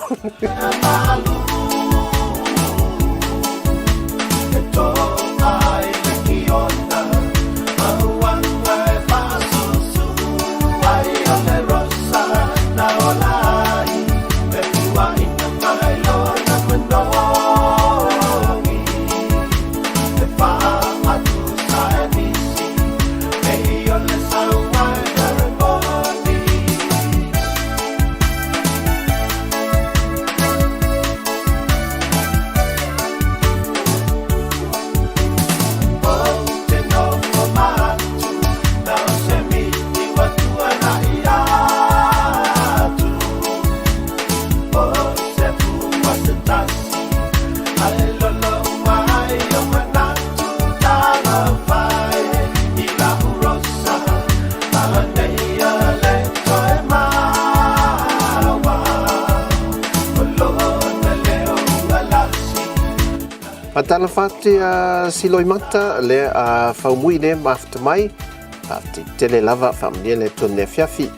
Faatalofa atu ia Siloimata, lea a Faumui lea mafuta mai. Faafetai tele lava, faamanuia le Atua i lenei afiafi.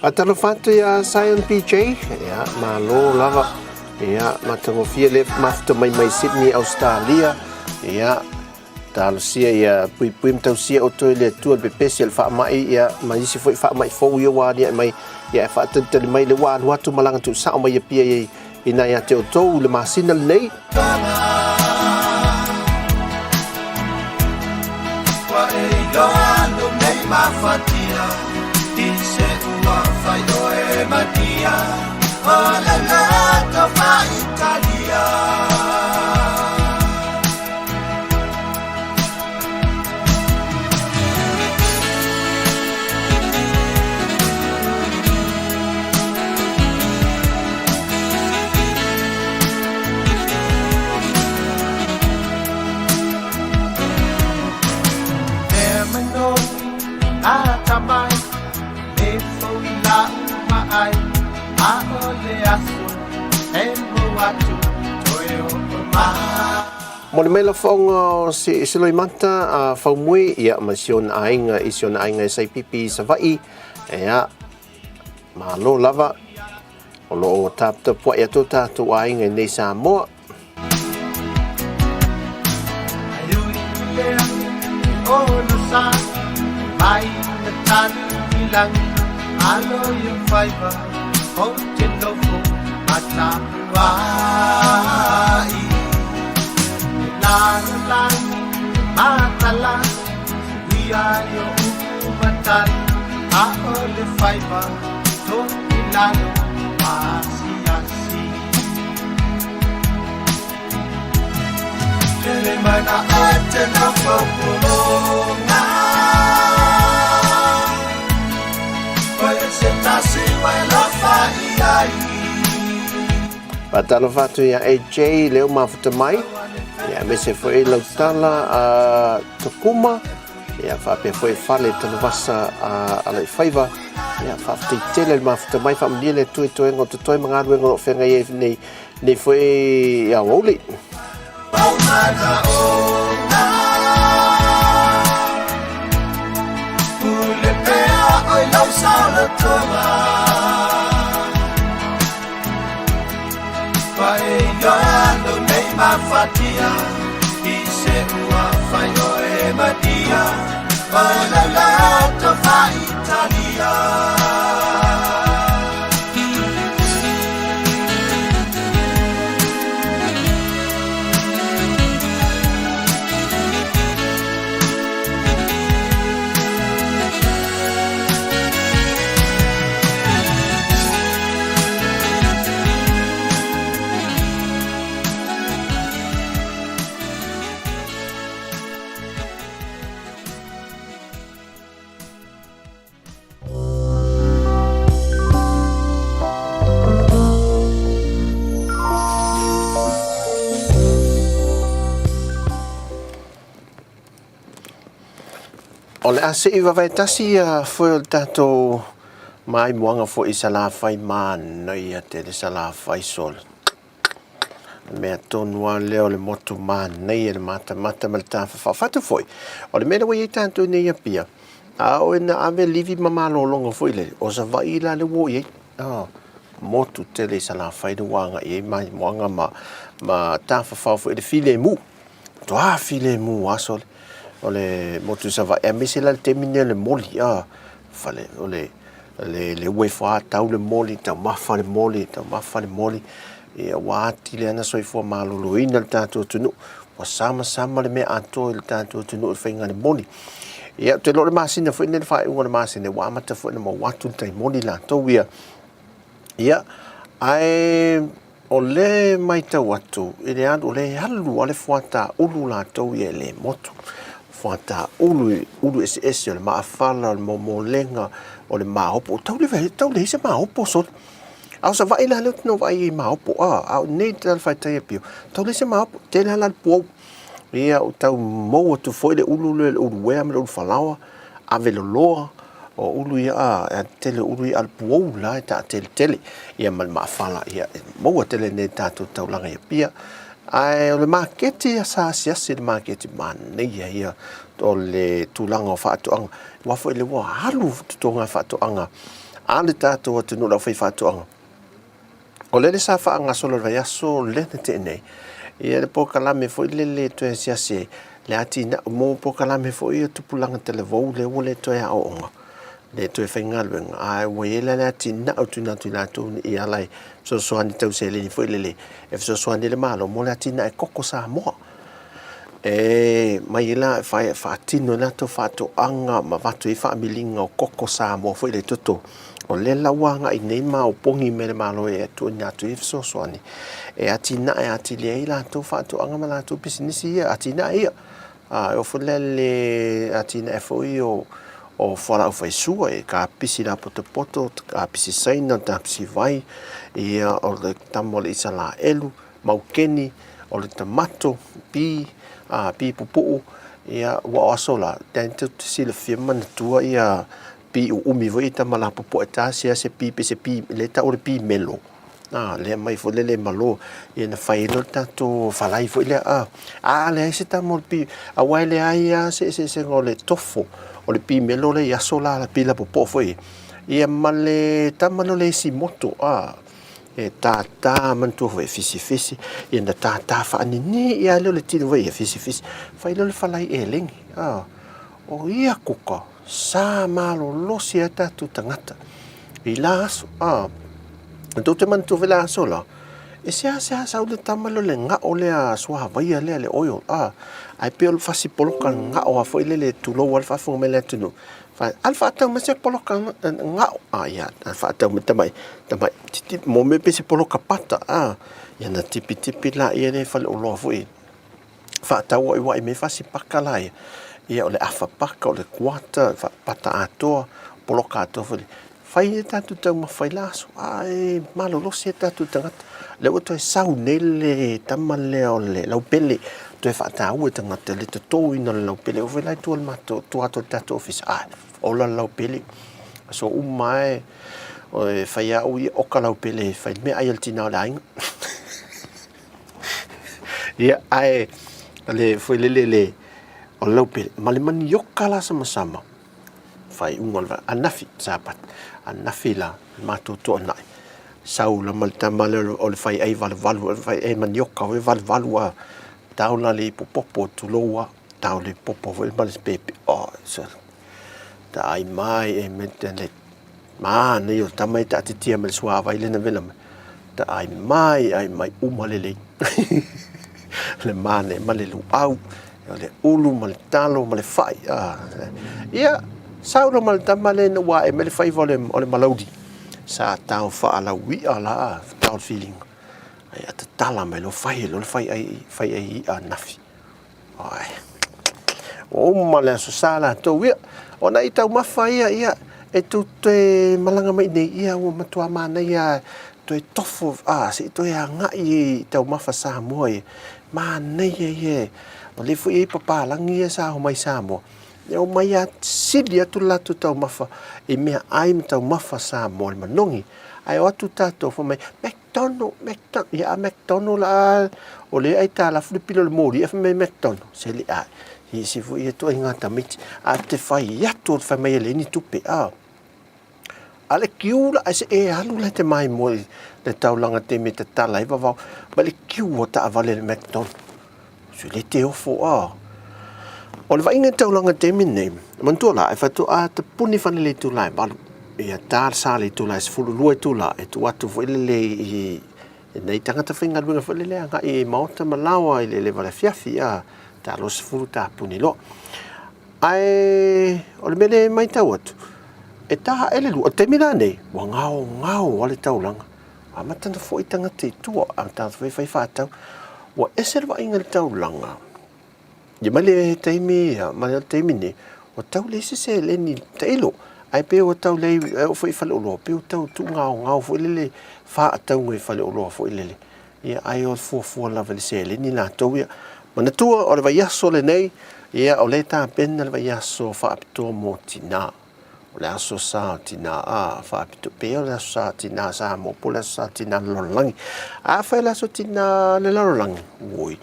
Faatalofa atu ia Sion PJ, ia, malo lava, ia, matagofie le mafuta mai mai Sydney, Australia, ia, talosia ia puipui ma tausia outou e le Atua i le pepesi o le faamai, ia, ma isi foi faamai fou ia ua aliae mai, ia, e faatalitali mai le ua alu atu malaga tuusao mai Apia i ina ia te outou i le masina lenei. Momoli mai lafoga o Siloimata a Faumui, ia, ma si ona aiga i si ona aiga i Saipipi i Savaii, ia, malo lava, o lo o taputapuai atu o tatou aiga i nei Samoa. Tele mai na oe te nofo pulonga Koe se tasi wai lofa i ai. Faatalofa atu ia AJ lea ua mafuta mai, ia aemaise foi lau tala a Tokuma, ia faapea foi Fale Tanuvasa a Alaifaiva, ia faafetai tele le mafuta mai, faamanuia le Atua i toega o totoe ma galuega o lo o feagai ai nei nei foi aoauli. O le a se'i vavae tasi ia foe o le tatou maimoaga foi i Salafai manaia tele Salafai solo. Mea tonu lava lea o le motu manaia i le matamata ma le tafafao. Fatu foi, o le mea lea ua i ai tatou nei i Apia, a oo ina ave livi ma malologa foi lele, o Savaii la lea ua oo i ai. Oh, motu tele i Salafai lea ua agai i ai maimoaga ma, ma tafafao foi i le filemu. Matua filemu lava sole o le motu i Savaii, aemaise la le taimi lenei o le moli, ah, fale, o le, le, le ua ifo lava tau le moli, taumafa le moli, taumafa le moli, ia ua atili ai ona soifua maloloina le tatou atunuu, ua samasama le mea atoa i le tatou atunuu i le faiga o le moli. Ia, ou te iloa o le masina foi lenei, le faaiuga o le masina, ua amata foi ona maua atu le tai moli latou ia. Ia, ae o lea e matau atu i le alu, o lea e alu lava le fuata ulu latou ia e le motu. Fuata ulu, ulu eseese, o le maafala, o le momolega, o le maopo. Tau le, tau leai se maopo sole. A o Savaii la lea ou te no vaai i maopo, a, a o nei te talafatai i Apia, tau leai se maopo, tele lava la le puou. Ia, ua tau mou atu foi le ulu lea, le ulu uea ma le ulu falaoa, ave loloa, o ulu ia, a, e tele ulu ia, a o le puou la e taateletele, ia ma le maafala, ia, e maua tele nei i le tatou taulaga i Apia. Ae o le maketi, sa asiasi i le maketi, manaia ia o le tulaga o faatoaga, aua foi o lea ua alu totoga faatoaga a le tatou atunuu, le aufaifaatoaga. O lele sa faagasolo i le vaiaso lea na tea nei, ia le polokalame foi lele e toe asiasi ai le atinae, mo polokalame foi ia tupulaga talavou lea ua le toe aooga, le toe faigaluega, ae ua i ai la le atinae ua tuuina atu i latou i ala e fesoasoani tau seleni foi lele e fesoasoani ai le Malo mo le atinae koko Samoa. E mai ai la e fai e faatino ai latou faatoaga ma avatu ai faamiliga o koko Samoa foi lea i totonu. O lea la ua agai nei ma opogi mai le Malo e tuuina atu ai fesoasoani e atinae atili ai latou faatoaga ma latou pisinisi ia, atinae ia. A, e oo foi la i le atinae foi o o fualaau faisua, e kapisi lapotopoto, kapisi Saina, kapisi vai, ia, o le tama o le Isalaelu, maukeni, o le tamato, pi, a, pi pupu'u, ia, ua o aso la, tatou te silafia ma manatua ia pi uumi foi ia tama lapopoa e tasi lava se pi pe se pi, lea e tau o le pi melo, a, lea aumai foi lele e malo, ia na fai ai loa le tatou falai foi lea, a, a leai se tama o le pi, aua e leai lava se eseesega o le tofo o le pi melo lea i aso la, pi lapopoa foi ia, ma le tama lea o le esi moto, a, e tātā manatua foi e fisifisi, ia na tātā faanini ia lea o le tino foi ia fisifisi, fai lea o le falai eleni, a, o ia kuka, sa malolosi ai tatou tagata i la aso, a, tou te manatua foi le aso la, e seasea sau le tama lea o le gao lea suavaia lea le oil, a, ae pei o le fasi poloka gao lava foi lele tulou lava le faafofoga mai a le atunuu, Alu faatau mai se poloka gao. A ia, alu faatau mai tamai, tamai, titi, mo mea pei se poloka pata, a. Ia na tipitipi laia lea i faleoloa foi. Faatauaiuai mai fasi paka la ia, ia o le afa paka, o le kuata, pata atoa, poloka atoa foi. Fai e tatou taumafa i la aso, ae malolosi e tatou tagata. Lea ua toe sau nei le tama lea o le laupele, toe faataua e tagata le totoina o le laupele. Ua fai la i tua o le matou, tua atu o le tatou ofisa, ae ola le laupele. Aso uma lava e fai lava au ia oka laupele e fai meaai a le tina o le aiga. Ia, ae le foi lele le o le laupele ma le manioka la samasama faaiuga o le anafi Sapati anafi la le matou toanai sau la ma le tama lea o le fai ai valuvalu o le fai ai manioka foi valuvalu a tao la le ipupopo tulou a tao le popo foi ma le pepe oh taai mai e me le Manaia o le tama e taatitia mai le suavai lea na vela mai. Taai mai, ai mai, uma lelei. Le manaia ma le luau, o le ulu ma le talo ma le fai. Ah. Ia, sau loa ma le tama lea ina ua ae mai le faiva o le, o le malauli. Sa tao faalaui'a la, tao le filiga. Ai a tatala mai loa fai loa le fai ai, fai ai i'a anafi. Ai. Ua uma le aso sa latou ia. O nai taumafa ia, ia, e tou te malaga mai nei, ia, ua matua manaia toe tofo, a, se i toe agai i taumafa Samoa ia. Manaia ia. O lea foi e i ai papalagi ia sa omai Samoa. E omai lava sili atu le latou taumafa i meaai ma taumafa Samoa i le manogi. Ae o atu tatou fai mai, McDonald, McDonald, ia a McDonald la o lea aitalafu le pilo o le moli, fai mai McDonald, se le ai. I se foi ia ituaiga tamaiti, a te fai atu o le fai mai e leai ni tupe, a. A le kiu la, ai se e alu la te maimoa i le taulaga taimi e tatala ai vavao, ma le kiu o taavale le McDonald. Se le te ofo, a. O le vaaiga i le taulaga i le taimi lenei, manatua la, e faatoa tapuni fana le itula e 8, ia ta le sa i le itula e 12 itula, e tuu atu foi lele i nai tagata faigaluega foi lele agai i maota ma laoa i le leva o le afiafi, a, ta 20 tapuni loa. Ae o le mea lea e matau atu, e ta ae le lua, o le taimi la nei, ua gaogao lava le taulaga. Amata ona foi tagata i tua, amata ona foi fai faatau. Ua ese le vaaiga i le taulaga. Ia mai le taimi, mai le taimi nei, ua tau leai se seleni tailo. Ae pei ua tau leai, e oo foi i faleoloa, pei ua tau tuugaogao foi lele faatauga i faleoloa foi lele. Ia, ai o fuafua lava i le seleni latou ia. Manatua, o le vaiaso lenei, ia, o lea e tapena le vaiaso faapitoa mo tina. O le aso sa o tina, a, faapito, pe o le aso sa tina Samoa, po o le aso sa tina le lalolagi. Afai o le aso tina le lalolagi, oi,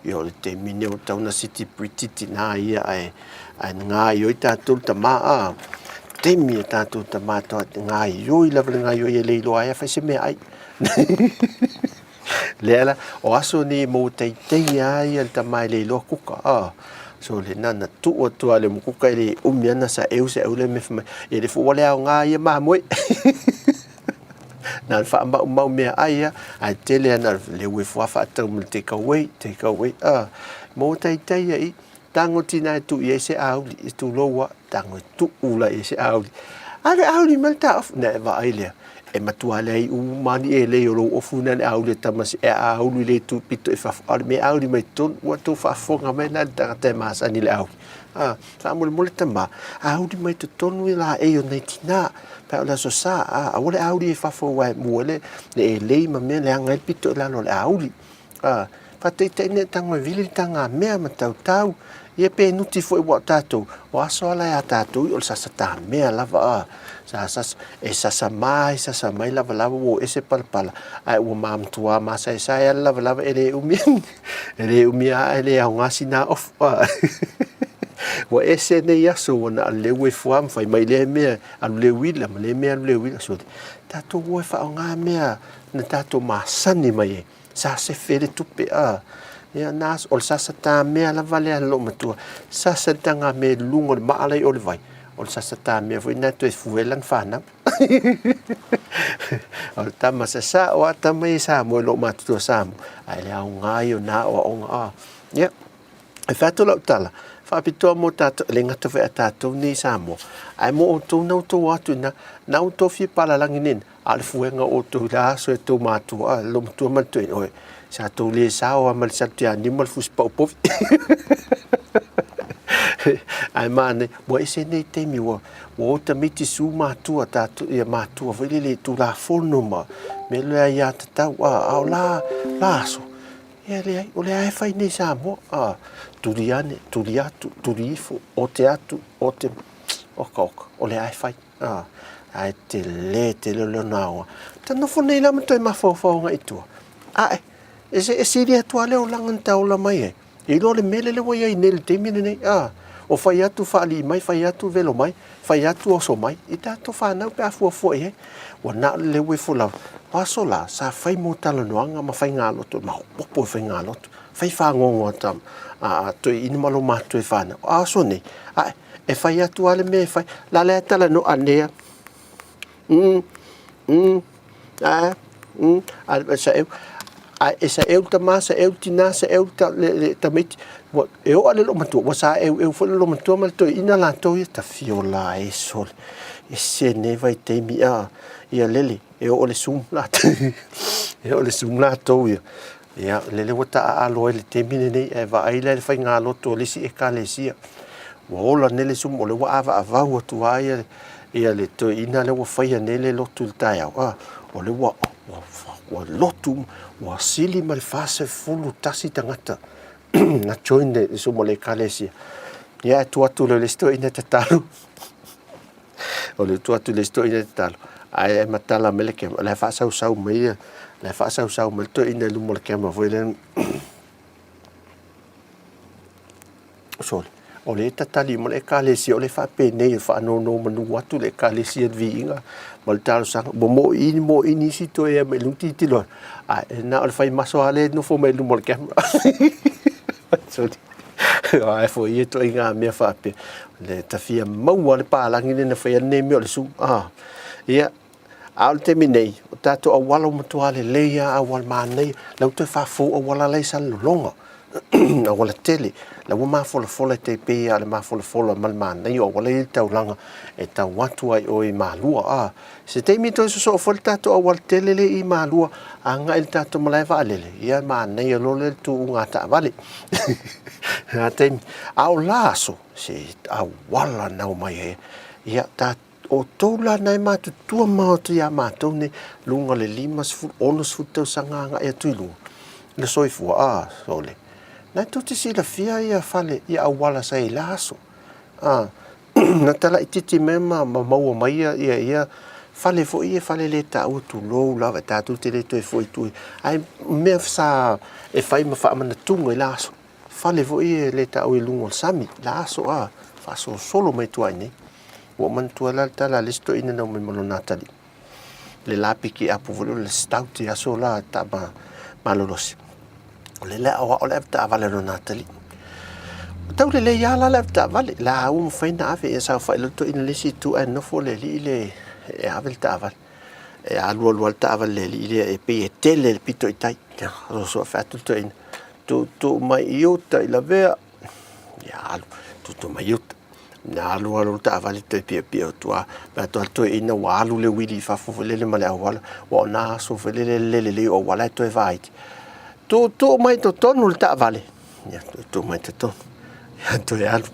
ia o le taimi nei ua tatau ona sitipuiti tina ia ae, ae gaioi tatou tama, a, taimi a tatou tama toa gaioi lava le gaioi e le iloa ai a fai se meaai. Lea la, o aso nei e maua teitei ai le tama e le iloa kuka, a. So le na na tuu atu lava i le umukuka e le umi ana sa eu sa eu le mea fai mai, e le fua ua le aoga ia mamoe. Na o le faamaumau meaai lava, ae tele lava na leu ifo lava faatau ma le take away, take away, a. Maua teitei ai i, tago tina e tuu i ai se auli, e tulou lava, tago e tuu la i ai se auli. Ave auli mai le taofi, ona e vaai lea, e matua leai uma ni elei o lou ofu na le auli e tama e aulu i le itu pito i fafo, a o le mea auli mai totonu, ua tou faafofoga mai la le tagata e masani i le auli. A, faamolemole tama, auli mai totonu i laei o nai tina, pe a o le aso sa, a, aua le auli i fafo aua e mua le elei ma mea leaga ai le pito i lalo o le auli. A, faataitaiina e tago e vili le tagamea ma tautau, ia pe nuti foi ua o tatou, o aso ala ia tatou o le sasa tamea lava, a, sa sasa, e sasa mai, sasa mai lava lava ua o ese palapala, ae ua matua masaesae a le lavalava e le umi, e le umi a e le aoga sina ofu, a. Ua ese nei aso ua na o le uefu lava ma fai mai lea mea alu le uila ma lea mea alu le uila, so tatou o e faaaoga mea na tatou masani mai ai. Sa sefe le tupe, a. Ia, na, o le sasa tamea lava lea a le loomatua. Sasa le tagamea i luga o le maa la i o le vai. O le sasa tamea foi lena e toe fue ai lana fanau. O le tama sasao lava tama ia i Samoa i loomatutua Samoa. Ae le aoga ia o na aoaoga, a. Ia, e fai atu lau tala, faapitoa mo tatou, e le gata foi ia tatou nei i Samoa, ae mo outou na outou o atu i ina, na outou fia palalagi nei, A o le fuega o outou i le aso e tou matua, a, le loomatua ma le toeaina, oe, Sa tou le sao lava ma le salutianiu ma le fusipau povi. Ae manaia, ua ese nei taimi ua ua o tamaiti su matua tatou ia matua foi lele i Tulafono ma mea lea aiatatau a, a o la la aso, ia leai, o lea lava e fai nei i Samoa, a, tuli ane, tuli atu, tuli ifo, ote atu, ote, oka oka, o lea lava e fai. A, ae tele tele o lona aoga. Ta nofo nei la ma toe mafaufau agai i tua. Ae, e se e sili atu lava le olaga na ta ola mai ai. I lo le mele lea ua i ai nei i le taimi lenei, a, o fai atu faalii mai, fai atu velo mai, fai atu oso mai, i tatou fanau pe a fuafua i ai. Ua na o le leu ifo lava. O aso la, sa fai mo talanoaga ma faigalotu, maopoopo i faigalotu, fai fagogo a tama, a, a toeaina ma lo matou fanau. O aso nei, ae, e fai atu lava le mea e fai. La lea talanoa anea. A, a, sa eu, a e sa eu tama, sa eu tina, sa eu ta, le, le tamaiti. Ua, e oo le loomatua, ua sa eu eu foi le loomatua ma le toeaina latou ia, tafio la e sole. E se nei vaitaimi, a, ia lele, e oo le Zoom latou. E oo le Zoom latou ia. Ia, lele ua taaalo ai i le taimi lenei, ae vaai la i le faigalotu a le isi Ekalesia. Ua ola nei le Zoom, o lea ua avaavau atu lava ia, ia le toeaina lea ua faia nei le lotu i le taeao, a, o lea ua, ua, ua lotu uma, ua sili ma le 41 tagata na join le Zoom a le Ekalesia. Ia, ae tuu atu loa i le isi toeaina e tatalo. O le tuu atu i le isi toeaina e tatalo, ae matala mai le camera, o la e faasausau mai ia, o la e faasausau mai le toeaina i luma o le camera foi lea. Sole, o lea e tatali uma le Ekalesia, o lea e faapenei e faanonomanu atu le Ekalesia i le viiga ma le talosaga. Ua mōʻī mōʻī nisi toe ea mai luga tilotilo atu, ae na o le fai maso lava lea e nofo mai luma o le camera. Sole, ae foi ia ituaiga mea faapea, le ta fia maua le palagi lea na faia lenei mea o le Zoom. Ah, ia, a o le taimi nei, o tatou auala ua matua lelei lava, auala manaia, la ua toe faafou auala la e i Salelologa, auala tele, la ua mafolafola e tai pei lava o le mafolafola ma le manaia o auala ia i le taulaga e tau atu ai i o i Malua. Ah, se taimi toe sosoo foi le tatou auala tele lea i Malua agai i le tatou malae vaalele, ia manaia loa lea le tuuga taavale. Na taimi, a o la aso, se auala na omai ai. Ia, ta, outou la na e matutua maota iā matou nei, luga le 50, 60 tausaga agai atu i luga, le soifua, a, sole. Na e tou te silafia ia fale, ia auala sa i ai la aso. A, na talaititi mai ma, ma maua mai ia, ia, ia fale foi ia fale le taua tulou lava, tatou te le toe foi i tua. Ae mea sa e fai ma faamanatuga i la aso. Fale foi e le taua i luga o le sami, la aso a, faasolosolo mai tua i nei. Ua ou manatua la le tala a le isi toeaina na omai ma lona atalii. Le la pikiapu foi lea o le stout i aso la ta ma malolosi. O le le aoao le avetaavale a lona atalii. Ua tau lelei lava la le avetaavale, la ua mafai ona ave, ia saofai loa le toeaina i le isi itu ae nofo le alii le e ave le taavale. E alu alu lava le taavale a le alii lea e pei e tele le pito i tai. Ia, soso fai atu le toeaina, tuutuu mai i uta i Lavea. Ia alu, tuutuu mai i uta. Na alu alu le taavale toe piopio atu lava. Vaai atu lava le toeaina ua alu le uili i fafo foi lele ma le auala, aua o na aso foi lele e lele lelei o auala ae toe vaiti. Tuutuu mai i totonu le taavale. Ia, tuutuu mai i totonu. Ia, toe alu.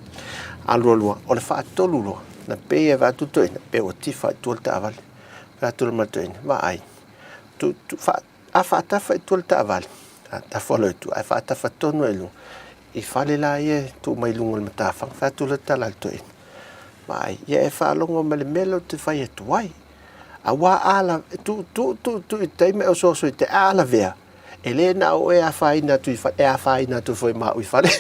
Alu alu lava. O le faatolu loa, na pei e vaai atu le toeaina, pei ua tifa i tua le taavale. Fai atu loa ma le toeaina, vaai, tuutuu, A faatafa i tua le taavale, a tafa loa i tua, ae faatafa tonu lava i luga, i fale la ia e tuu mai i luga o le matafaga, fai atu loa le tala a le toeaina, vaai, ia e faalogo mai i le mea lea ou te fai atu ai. Aua a la, tuutuu tuutuu i tai ma e osooso i tai, a lavea, e le na o oe e afaina atu i fale, e afaina atu foi ma au i fale.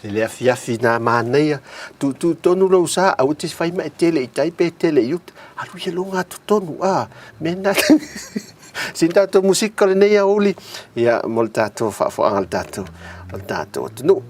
I le afiafi nā manaia, tuutuu tonu lou sa, aua te whai mai tele i tai pe tele i uta. Alu ia longa atu tonu, a, mena. Sin tātou musika lenei aoauli, ia, mo le tātou faafofoga le tātou, o le tātou atunuu.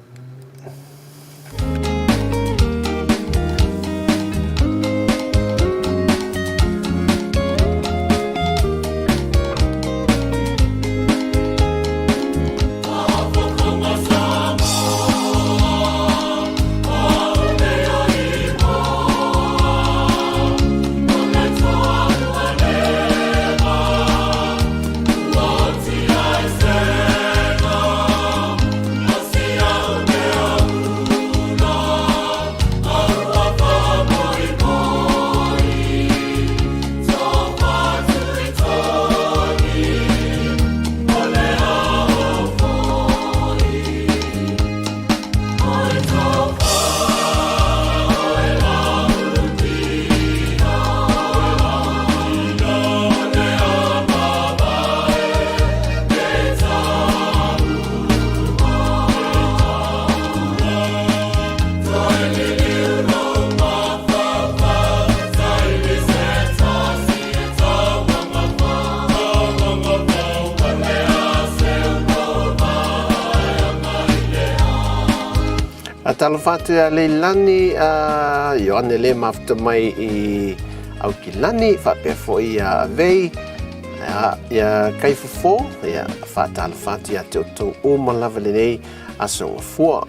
Faatalofa atu ia Leilani Ioane le mafuta mai i Aukilani, faapea foi ia Avei, ia Kaifofo, ia faatalofa atu ia te outou uma lava lenei aso gafua.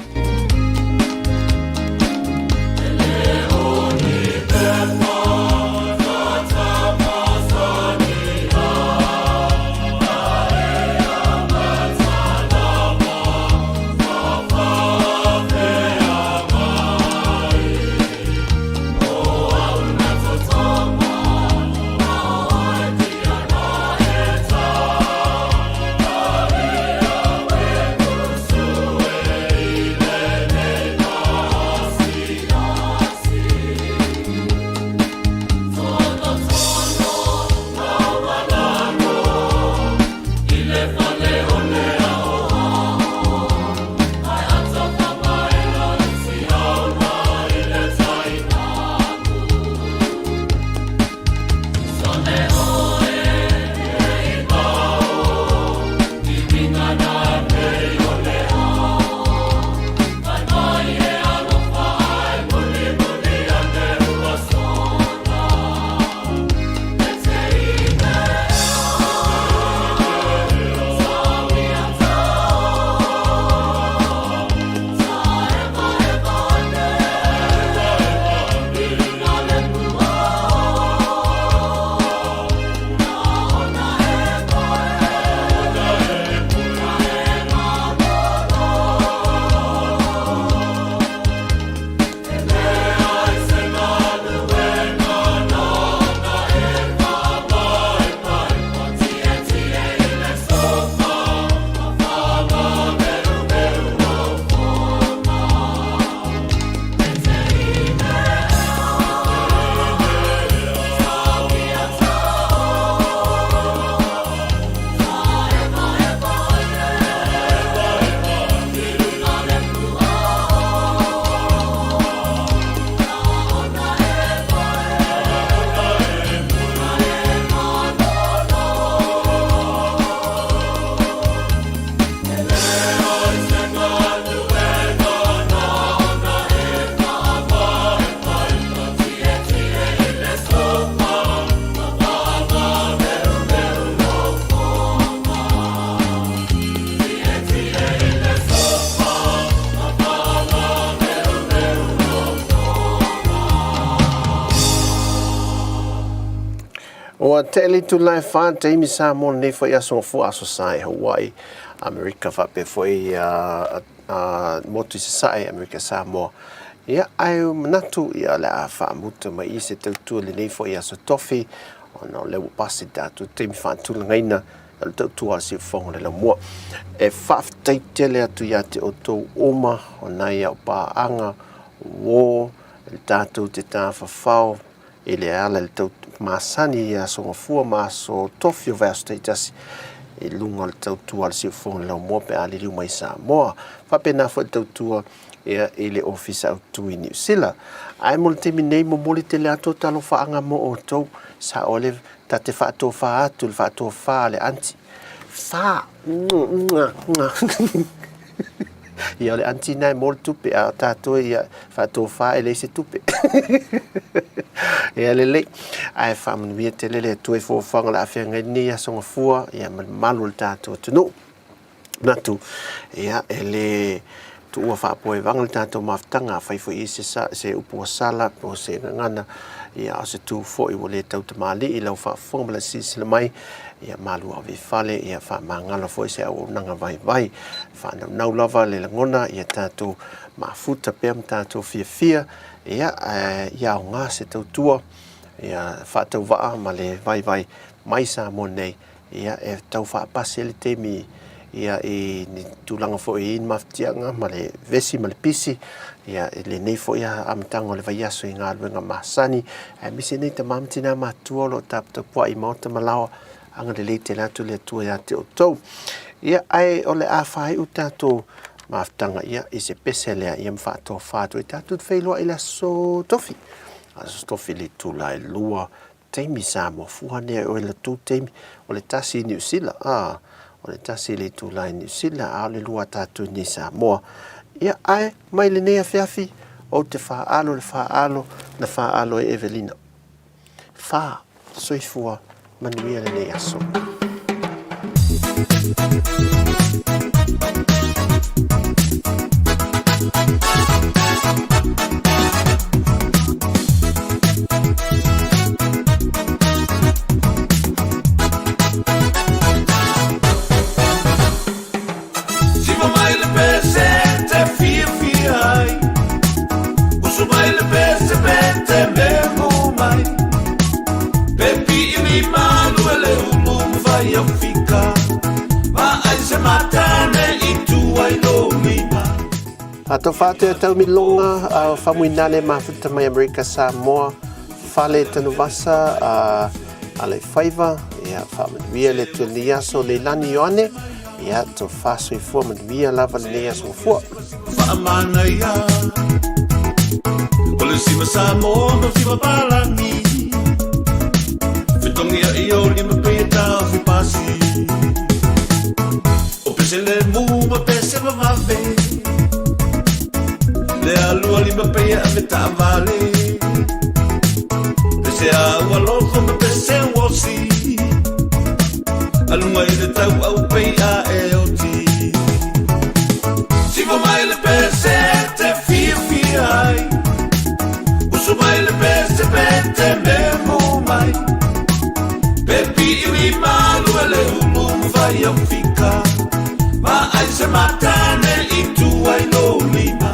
Ua teʻe le itula e fa taimi Samoa lenei foi aso gafua aso sa i Hawaii, Amerika faapea foi motu i Sasae, Amerika Samoa. Ia, ae manatu ia o le a faamuta mai i se tautua lenei foi aso tofi ona o lea ua pasi le tatou taimi faatulagaina o le tautua a le siufofoga o le laumua. E faafetai tele atu ia te outou uma o nai au paaga, uō, le tatou te tafafao i le ala i le tau masani i aso gafua ma aso tofi o vaiaso taitasi i luga o le tautua a le siufofoga o le laumua pe a liliu mai i Samoa. Faapena foi le tautua ia, i le Ofisa Autu i Niu Sila. Ae mo le taimi nei, momoli tele atu o talofaaga mo outou, sa o le ta te faatofa atu le faatofa a le aunty. Fa! Ia, o le aunty na e mo le tupe, a o tatou ia, faatofa e leai se tupe. Ia lelei. Ae faamanuia tele le Atua i foafoaga o le a feagai lenei aso gafua, ia ma le mamalu o le tatou atunuu. Manatu, ia, e le tuua faapoevaga le tatou mafutaga, afai foi i se, se upu ua sala, po o se gagana, ia, a o se tu foi ua le tautamalii i lau faafofoga ma lau silasila mai, ia, malu ave i fale, ia, faamagalo foi se auaunaga vaivai. Faanaunau lava le lagona, ia tatou mafuta pea ma tatou fiafia, ia, ia aoga se tautua, ia, faatauvaa ma le vaivai mai Samoa nei, Ia, e tau faapasi ai le taimi ia, i ni tulaga foi i ni mafatiaga ma le vesi ma le pisi, ia, i lenei foi amataga o le vaiaso i galuega masani, aemaise nei tama ma tinā matutua o lo o taputapuai i maota ma laoa, agalelei tele atu le Atua ia te outou. Ia, ae o le a faaiu tatou mafutaga ia, i se pese lea, ia ma faatofa atu ai tatou te feiloai i le aso Tofi. Aso Tofi i le itula e 2 taimi Samoa fua nei oe le tou taimi o le tasi i Niu Sila a o le tasi i le itula i Niu Sila a o le lua tatou nei Samoa. Ia, ae mai lenei afiafi, ou te faalo le faalo na faalo e Evelina. Fa, soifua, manuia lenei aso. Siva mai le pese te fiafia ai Usu mai le pese pe te memo mai Pe pii ni malu e le ulu mawhai au fika Ma ai se matane i tua i lo lima. A to whātea taumiloga a Famuinale mafuta mai Amerika Samoa Fale Tanuvasa a Alefaiva ia faamanuia le Atua i lenei aso Leilani Ioane ia to faasoifua manuia lava lenei aso gafua. Faamanaia O le siva Samoa ma siva palagi Fetogia i o lima pei e taofi pasi O pese le mu ma pese vavave Le alua lima pei e ave taavale Pese a ua lofo ma pese uosi Aluga i le tau au pei a e oti Siva mai le pese te fiafia ai Usu mai le pese pe te memo mai Pe pii i malu e le ulu ma fai au fika Ma ai se matane i tua i lo lima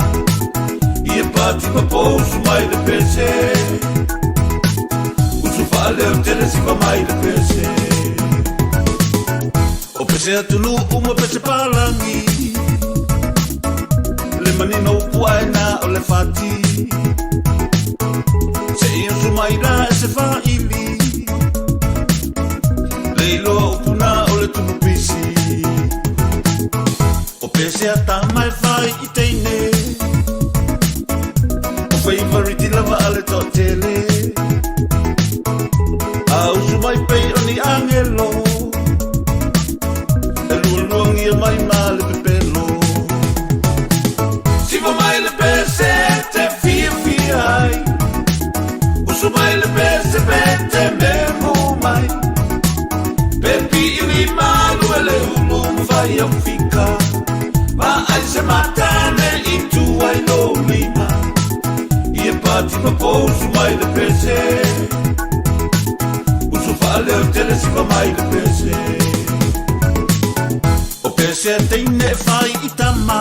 I e pati ma pousu mai le pese Usu faaleo tele siva mai le pese O pese atunuu ma pese palagi Le manino upu aena o le fati Se i usu mai la e se faili Le iloa upu na o le tupu pisi O pese a tama e fai i teine O feivariti lava a le toatele A usu mai pei o ni agelo E lualuagia mai ma le pepelo Siva mai le pese te fiafia ai Usu mai le pese pe te memo mai Pe pii i malu e le ulu ma fai au fika Ma ai se matane i tua i lo lima I e pati ma pousu mai le pese Usu faaleo tele siva mai le pese O pese a teine e fai i tama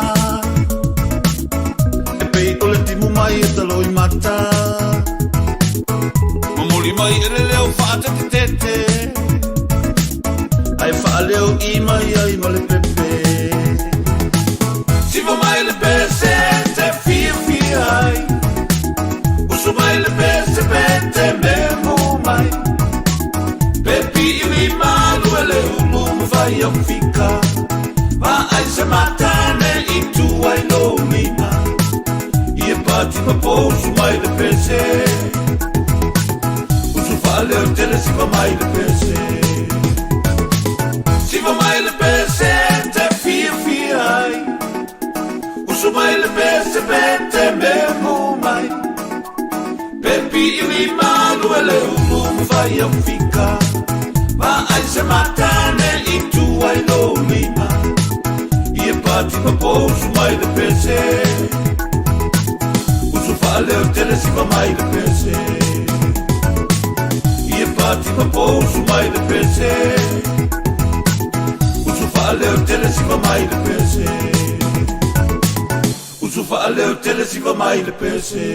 E pei o le timu mai e talo i mata Momoli mai e le leo faatetetete Ae faaleo i mai ai ma le pepe Siva mai le pese te fiafia ai Usu mai le pese pe te memo mai Pe pii i malu e le ulu ma fai au fika Ma ai se matane i tua i lo lima I e pati ma pousu mai le pese Usu faaleo tele siva mai le pese Siva mai le pese te fiafia ai Usu mai le pese pe te memo mai Pe pii i malu e le ulu ma fai au fika Ma ai se matane i tua i lo lima I e pati ma pousu mai le pese Usu faaleo tele siva mai le pese I e pati ma pousu mai le pese Usu faaleo tele siva mai le pese Usu faaleo tele siva mai le pese.